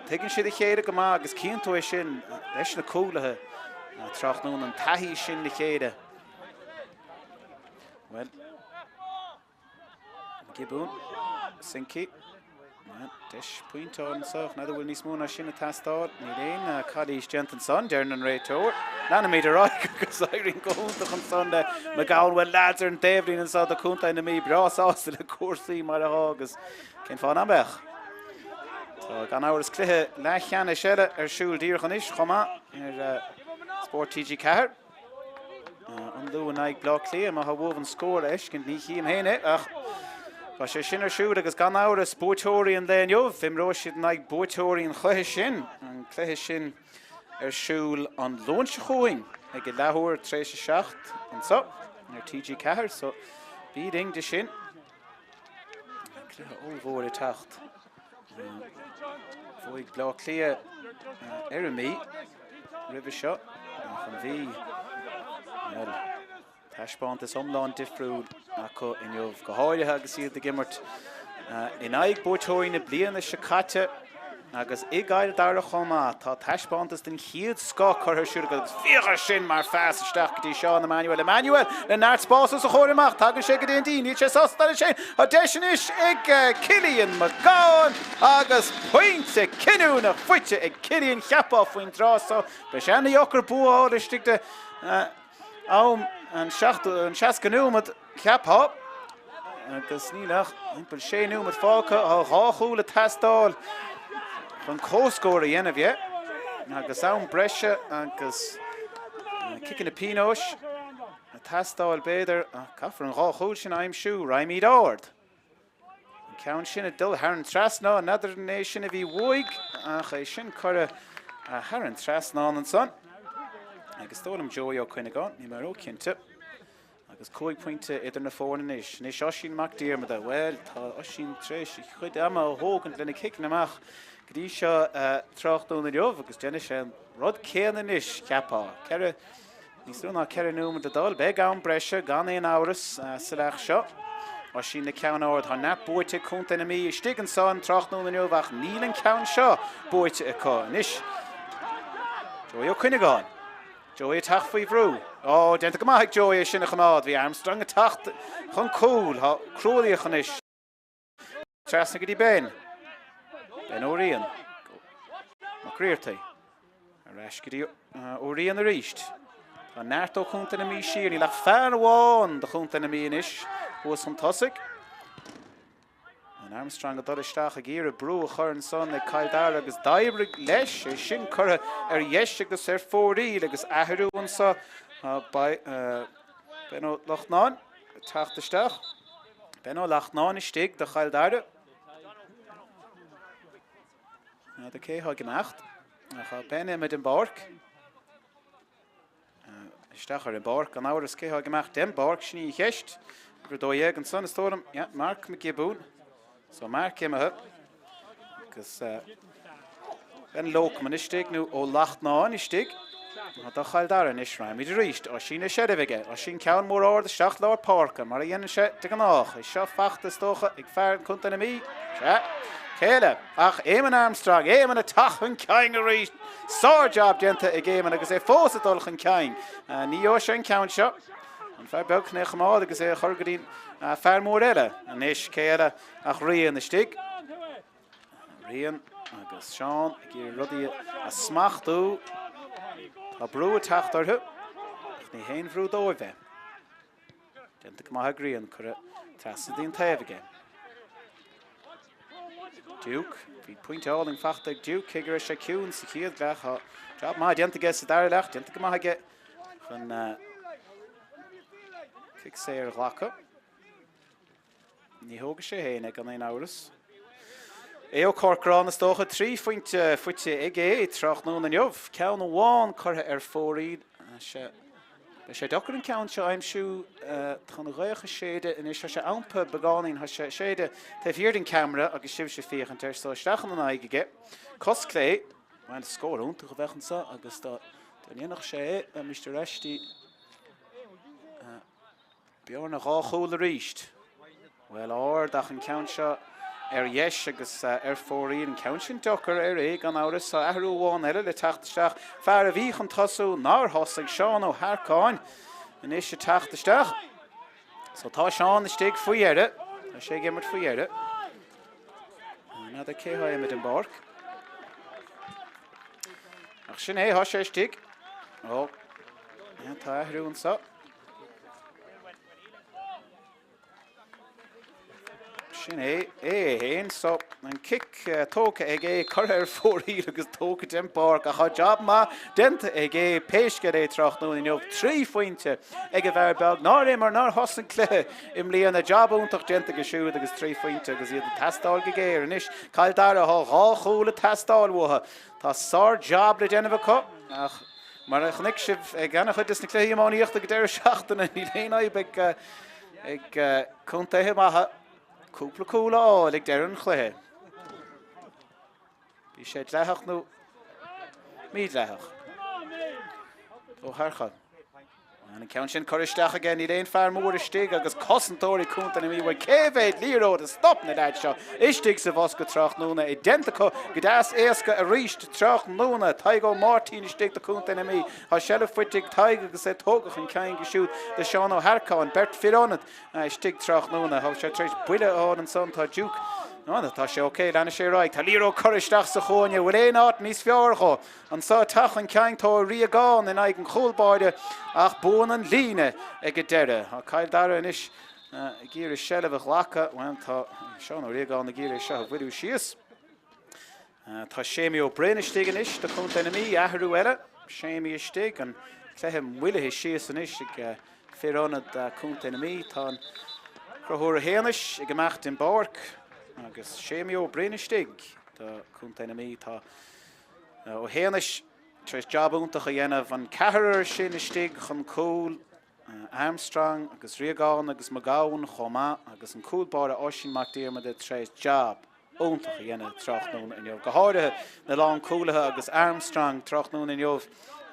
tuigeann siad a chéile go maith agus cíonn tú é sin leis na cúlaithe tráthnóna, an taithí sin le chéile. Bhuel, Giobún, Sincí, deis pointe anseo, ach n'fheadar bhfuil níos mó ná sin ag teastáil. Níl aon calaois déanta ansan, deireann an réiteoir. Leanfaimid ar aghaidh agus éiríonn go hiontach ansan le McGowan. Bhuel leaids ar an taobhlíne anseo do Chontae na Mí breá sásta le cúrsaí mar atá agus cén fáth nach mbeadh? Tá gan amhras cluiche leathcheannais eile ar siúl díreach anois chomh maith ar Spórt TG4. An Lú in aghaidh Bleá Cliath, má tá uaibh an scór a fheiscint, ní chím féin é, ach tá sé sin ar siúl agus gan amhras buaiteoirí an lae inniu, imreoidh siad in aghaidh buaiteoirí an chluiche sin, an cluiche sin ar siúl an Luan seo chugainn ag a leathuair tar éis 7 anseo ar TG4, so bí linn de sin. Cluiche ollmhór ag teacht. Bhuaigh Bleá Cliath ar an Mí roimhe seo ach an Mhí, bhuel, taispeántas iomlán difriúil acu inniu, go háirithe agus iad ag imirt in aghaidh buaiteoirí na bliana seo caite agus i gCill Dara chomh maith. Tá taispeántas den chéad scoth curtha ar siúl acu agus féach air sin mar phas isteach go dtí Seán Emmanuel. Emmanuel le neart spáis os a chomhair amach. Tagann sé go dtí an díon. Níl sé sásta leis sin. Tá deis anois ag Cillian Mac Gabhann agus pointe cinniúnach faighte ag Cillian. Cheapfá faoin dtráth so beidh sé ana-dheacair bua a fháil istigh de am an 60 nóiméad. Cheapfá, agus níl ach timpeall sé nóiméad fágtha, tá dhá chúl ag teastáil chun comhscór a dhéanamh, yeah. Agus am breise agus ciceanna pionóis ag teastáil b'fhéidir, ach caithfear an dhá chúl sin a aimsiú. Raghaimid ard. An ceann sin ag dul thar an trasnán, n'fheadar an é sin a bhí uaidh, ach é sin curtha thar an trasnán ansan. Agus is dóigh liom Joey Ó Cuinneagáin, níl mé ró-chinnte. Agus 5 pointe idir na foirne anois. Anois Oisín Mac Diarmada. Bhuel, tá Oisín tar éis a chuid ama a thógaint lena ciceanna amach go dtí seo tráthnóna inniu agus déanfaidh sé an rud céanna anois, cheapfá. Ceithre, níos lú ná 4 nóiméad le dul. Beidh am breise, gan aon amhras, sa leath seo. Oisín le ceann ard. Tá neart buaite ag Contae na Mí istigh anso an tráthnóna inniu ach níl an ceann seo buaite acu. Anois, Joey Ó Cuinneagáin. Joey ag teacht faoi bhrú. Ó, déanta go maith ag Joey é sin a choimeád. Bhí Armstrong ag teacht chun cúil. Tá crualaíoch anois. Trasna go dtí Ben. Ben Ó Riain. Mac Riartaigh. Ar ais go dtí Ó Riain arís. Tá neart ó Chontae na Mí siar. Níl ach fear amháin do Chontae na Mí anois thuas chun tosaigh. An Armstrong ag dul isteach ag iarraidh brú a chur ansan ag Cill Dara agus d'oibrigh leis, é sin curtha ar dheis agus ar fóraoil agus athrú anso Ben Ó Lachtnáin ag teacht isteach. Ben Ó Lachtnáin istigh do Chill Dara. N'fheadar cé atá ag imeacht ach tá Ben imithe den bpáirc. Isteach ar an bpáirc, gan amhras, cé atá ag imeacht den bpáirc, sin í an cheist. Uimhir 12 ansan, is dóigh liom. Yeah, Mark McGibbon. So Mark imithe. Agus Ben Loughman istigh, nó Ó Lachtnáin istigh. Do Chill Dara anois, raghaimid arís. Oisín i seilbh aige. Oisín ceann mór ard isteach lár páirce, mar a dhéanann sé de gnách. É seo fachta, is dócha, ag fear Contae na Mí. Sea. Cé eile ach Éamonn Armstrong. Éamonn ag teacht chun cinn arís. Sár-jab déanta ag Éamonn agus é fós ag dul chun cinn. Ní gheobhaidh sé an ceann seo. An fear beag chun é a choimeád agus é a chur go dtí an fear mór eile. Anois cé eile ach Rian istigh. Rian agus Seán ag iarraidh rudaí a smachtú. Tá brú ag teacht orthu ach ní haon bhrú dóibh é. Déanta go maith ag Rian, curtha trasna dtí an taobh aige. Duke, bhí pointe álainn fachta ag Duke, cé go raibh sé ciúin sa chéad leath. Tá jab maith déanta aige sa dara leath, déanta go maith aige chun cic saor a ghlacadh. Ní thógfaidh sé féin é gan aon amhras. Aodh Ó Corcráin is dócha, 3 phointe faighte aige tráthnóna inniu, ceann amháin curtha ar fóraoil. Sea. Beidh sé deacair an ceann seo a aimsiú. Tá an ghaoth ag séideadh anois. Tá sé iompaithe beagáinín. Tá sé ag séideadh taobh thiar den ceamara agus sibhse ag féachaint air. So isteach ina aghaidh aige. Cos clé. Bhuel, scór iontach a bheadh anseo agus dá ndéanfadh sé é, bheimis ar ais dtí Bearna 2 chúl arís. Bhuel, ard ach an ceann seo ar dheis agus ar fóraoil. An ceann sin deacair ar é gan amhras. Tá athrú amháin eile le teacht isteach. Fear a bhí chun tosú nár thosaigh, Seán Ó hEarcáin, anois ag teacht isteach. So tá Seán istigh faoi dheireadh. Tá sé ag imirt faoi dheireadh. N'fheadar cé atá imithe den bpáirc. Ach sin é, tá sé istigh. Ó, tá athrú anseo. Sin é, é féin. So, an cic tógtha ag é, curtha ar fóraoil agus tógtha den bpáirc. Ach tá jab maith déanta ag é, pé scéal é tráthnóna inniu. 3 phointe ag an bhfear beag nár imir, nár thosaigh an cluiche i mbliana. Jab iontach déanta aige siúd agus 3 phointe agus iad ag teastáil go géar. Anois, Cill Dara, tá 2 chúl ag teastáil uathu. Tá sár-jab le déanamh acu ach mar a chonaic sibh ag an-chuid de na cluichí iománaíochta ag an deireadh seachtaine, níl aon fhadhb ag contaetha maithe cúpla cúl a fháil ag deireadh an chluiche. Bhí sé dleathach nó mídhleathach. Ó hEarcáin. An ceann sin curtha isteach aige, níl aon fear mór istigh agus cosantóirí Contae na Mí bhuel cé mhéad liathróid a stop na leaids seo istigh sa bhosca tráthnóna é déanta acu go deas éasca arís tráthnóna. Tadhg Ó Máirtín istigh do Contae na Mí. Tá seilbh faighte ag Tadhg agus é tógtha chun cinn aige siúd do Seán Ó hEarcáin. Beirt fir ionad istigh tráthnóna. Tá sé tar éis buille a fháil ansan. Tá Duke. Tá sé ok, leanfaidh sé ar aghaidh. Tá liathróid curtha isteach sa chúinne. Bhfuil aon áit níos fearr dhó? Anseo ag teacht chun cinn tá Ó Riagáin in aghaidh an chúl báire ach buann an líne ag an deireadh. Tá Cill Dara anois ag iarraidh seilbh a ghlacadh. Bhuel, tá Seán Ó Riagáin ag iarraidh seo a bhuiriú síos. Tá Séimí Ó Broin istigh anois do Chontae na Mí, athrú eile. Séimí istigh, an cluiche moillithe síos anois ag fir ionad Contae na Mí. Tá an Conchúr Ó hÉanais ag imeacht den bpáirc agus Séimí Ó Broin istigh do Chontae na Mí. Tá Ó hÉanais tar éis jab iontach a dhéanamh, an ceathrar sin istigh chun cúil, Armstrong agus Riagán agus Mac Gabhann chomh maith agus an cúl báire Oisín Mac Diarmada tar éis jab iontach a dhéanamh tráthnóna inniu, go háirithe na lánchúlaithe agus Armstrong tráthnóna inniu.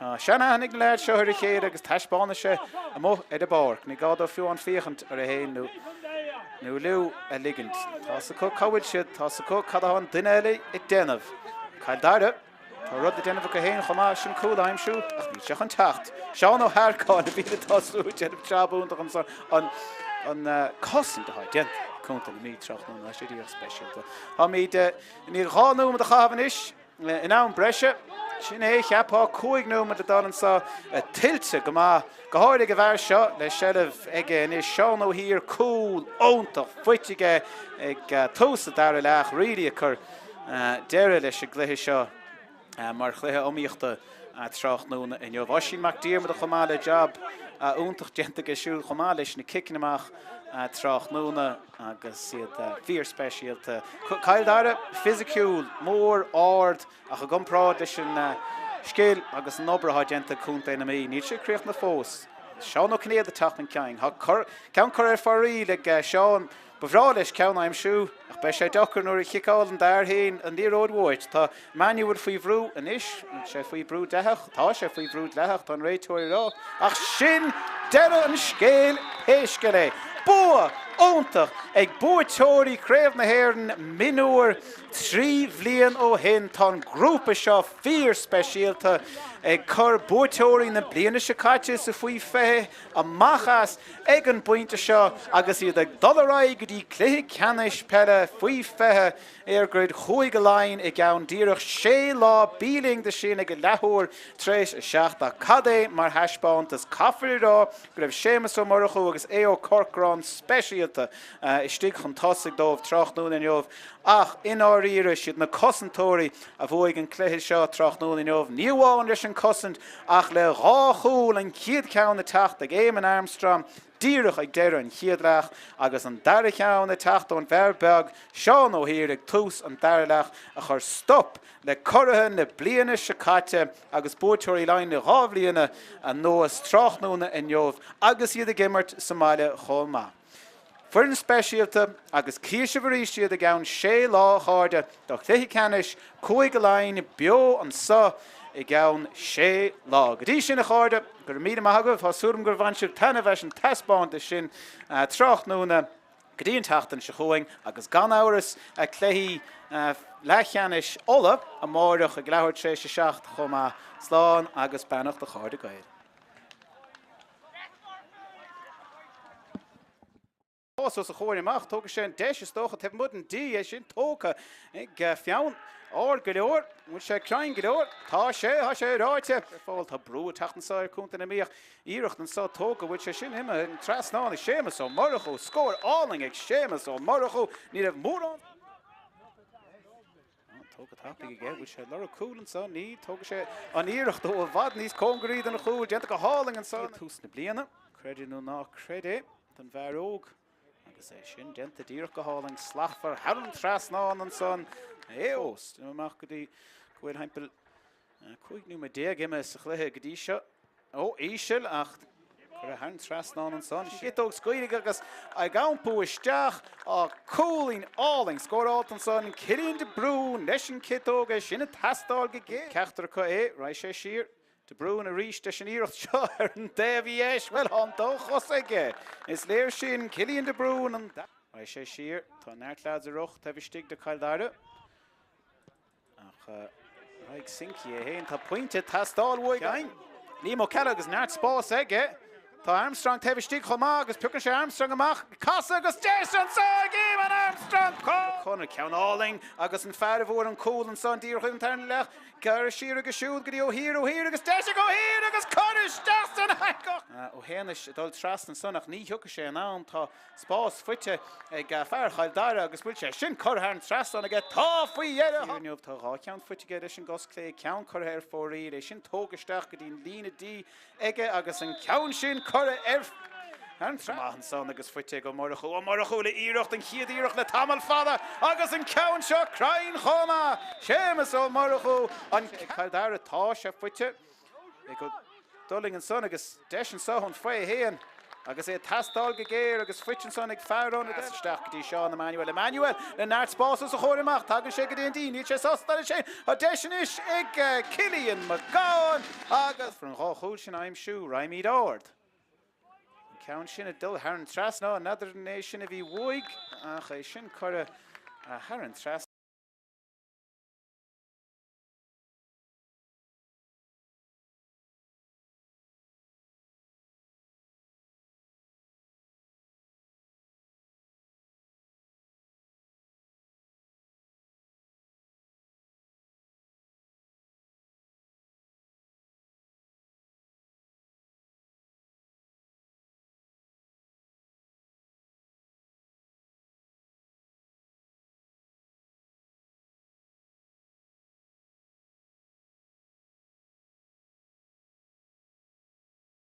Tá seanaithne ag na leaids seo ar a chéile agus taispeánfaidh sé amuigh ar an bpáirc. Ní gá dóibh fiú amháin féachaint orthu féin nó nó liú a ligint. Tá's acu cá bhfuil siad, tá's acu cad atá an duine eile ag déanamh. Cill Dara, tá rud le déanamh acu féin chomh maith, sin cúl a aimsiú ach níl sé chun teacht. Seán Ó hEarcáin a bhí ag tosú ag déanamh jab iontach ansan. An an cosaint atá déanta ag Contae na Mí tráthnóna, tá sé díreach speisialta. Táimid i ndiaidh 2 nóiméad a chaitheamh anois. In am breise, sin é, cheapfá, 5 nóiméad le dul anseo, tuillte go maith, go háirithe ag an bhfear seo le seilbh aige anois, Seán Ó hÍr, cúl iontach faighte aige ag tús an dara leath, really ag cur deireadh leis an gcluiche seo mar chluiche iomaíochta tráthnóna inniu. Oisín Mac Diarmada chomh maith le jab iontach déanta aige siúd chomh maith leis na ciceanna amach tráthnóna. agus iad fíorspeisialta. Cill Dara, fisiciúil, mór, ard, ach i gcomparáid leis an scil agus an obair atá déanta ag Contae na Mí, níl sé críochnaithe fós. Seán Ó Cinnéide ag teacht chun cinn. Tá ceann curtha ar fóraoil ag Seán. Ba bhreá leis ceann a aimsiú, ach beidh sé deacair nuair a chiceálann an d'fhear féin an liathróid uait. Tá Emmanuel faoi bhrú anois. Níl sé faoi bhrú dleathach. Tá sé faoi bhrú dleathach, tá an réiteoir ag rá. Ach sin deireadh an scéil pé scéal é. Bua iontach ag buaiteoirí Chraobh na hÉireann mionúir 3 bhliain ó shin. Tá an grúpa seo fíorspeisialta ag cur buaiteoirí na bliana seo caite sa Faoi 20 amach as ag an bpointe seo agus iad ag dul ar aghaidh go dtí cluiche ceannais peile Faoi 20 EirGrid Chúige Laighean i gceann díreach sé lá. Bí linn do sin ag a leathuair tar éis a 7. Ach cad é mar thaispeántas! Caithfear a rá go raibh Séamus Ó Murchú agus Aodh Ó Corcráin speisialta. speisialta istigh chun tosaigh dóibh tráthnóna inniu ach i ndáiríre siad na cosantóirí a bhuaigh an cluiche seo tráthnóna inniu, ní amháin leis an cosaint ach le dhá chúl, an chéad cheann ag teacht ag Éamonn Armstrong díreach ag deireadh an chéad leath agus an dara cheann ag teacht ón bhfear beag Seán Ó hÍr ag tús an dara leath a chuir stop le curaithe na bliana seo caite agus buaiteoirí Laighean le 2 bhliana anuas tráthnóna inniu agus iad ag imirt sa mbaile chomh maith. Foireann speisialta agus cífidh sibh arís iad i gceann sé lá a chairde do chluiche ceannais Cúige Laighean beo anso i gceann sé lá. Go dtí sin a chairde, go raibh míle maith agaibh, tá súil agam gur bhain sibh taitneamh as an taispeántas sin tráthnóna. Go dtí an tseachtain seo chugainn, agus gan amhras cluichí leathcheannais Uladh amáireach ag leathuair tar éis a 7 chomh maith. Slán agus beannacht a chairde Gael. Os a chomhair amach, tógfaidh sé an deis is dócha taobh amuigh den D, é sin tógtha ag Feann ard go leor, an bhfuil sé cruinn go leor? Tá sé, tá sé ráite. Ar fáil, tá brú ag teacht anseo ar Chontae na Mí ach Iarracht anseo tógtha, bhfuil sé sin imithe an trasnán ag Séamus Ó Murchú, scór álainn ag Séamus Ó Murchú, ní raibh mórán tógtha tapaidh aige, bhfuil sé ag lorg cúl anseo, ní, tógfaidh sé an iarracht ó i bhfad níos cóngaraí don chúl, déanta go hálainn anseo. Tús na bliana, creid é nó ná creid é, don bhfear óg agus é sin déanta díreach go hálainn, slachtmhar thar an trasnán ansan, é fós, amach go dtí go bhfuil thimpeall 15 nóiméad imithe sa chluiche go dtí seo. Ó, íseal ach curtha thar an trasnán ansan. Ciotóg scaoilte agus ag iompú isteach. Á, cúilín álainn scóráilte ansan. Cillian de Brún leis an ciotóg, é sin ag teastáil go géar. Ceachtar acu é, raghaidh sé siar. De Brún arís leis an iarracht seo ar an dtaobh dheis. Bhuel, tá an dá chos aige. Is léir sin. Cillian de Brún an. Raghaidh sé siar. Tá neart leaids ag rith taobh istigh de Chill Dara. Ach raghaidh Sinky é féin, tá pointe ag teastáil uaidh. Liam Ó Ceallaigh agus neart spáis aige. Tá Armstrong taobh istigh chomh maith agus piocann sé Armstrong amach. Casadh agus deis anseo ag Eamon Armstrong! Conor, ceann álainn agus an fear a bhfuair an cúl ansan díreach roimh an tarna leath. Gearradh siar aige siúd go dtí Ó hÍr, Ó hÍr agus deis ag Ó hÍr agus cur isteach san eangach! Ó hÉanais ag dul trasna ansan ach ní thiocfaidh sé in am. Tá Spás faighte ag fear Chill Dara agus bhfuil sé sin curtha thar an trasnán aige? Tá faoi dheireadh! Inniu tá 2 cheann faighte aige leis an gcos clé, ceann curtha ar fóraoil, é sin tógtha isteach go dtí an líne D aige agus an ceann sin curtha ar thar an trasnán. Maith ansan agus faighte ag Ó Murchú. Ó Murchú le iarracht, an chéad iarracht le tamall fada agus an ceann seo cruinn chomh maith! Séamus Ó Murchú an Cill Dara, tá sé faighte. Ag Ó Dulaing ansan agus deis anso ón faoi 1 agus é ag teastáil go géar agus faighte ansan ag fear ionaid isteach go dtí Seán Emmanuel. Emmanuel le neart spáis os a chomhair amach. Tagann sé go dtí an D. Níl sé sásta leis féin. Tá deis anois ag Cillian Mac Gabhann agus. An 2 chúl sin a aimsiú. Raghaimid ard. An ceann sin ag dul thar an trasnán. N'fheadar an é sin a bhí uaidh ach é sin curtha thar an trasnán.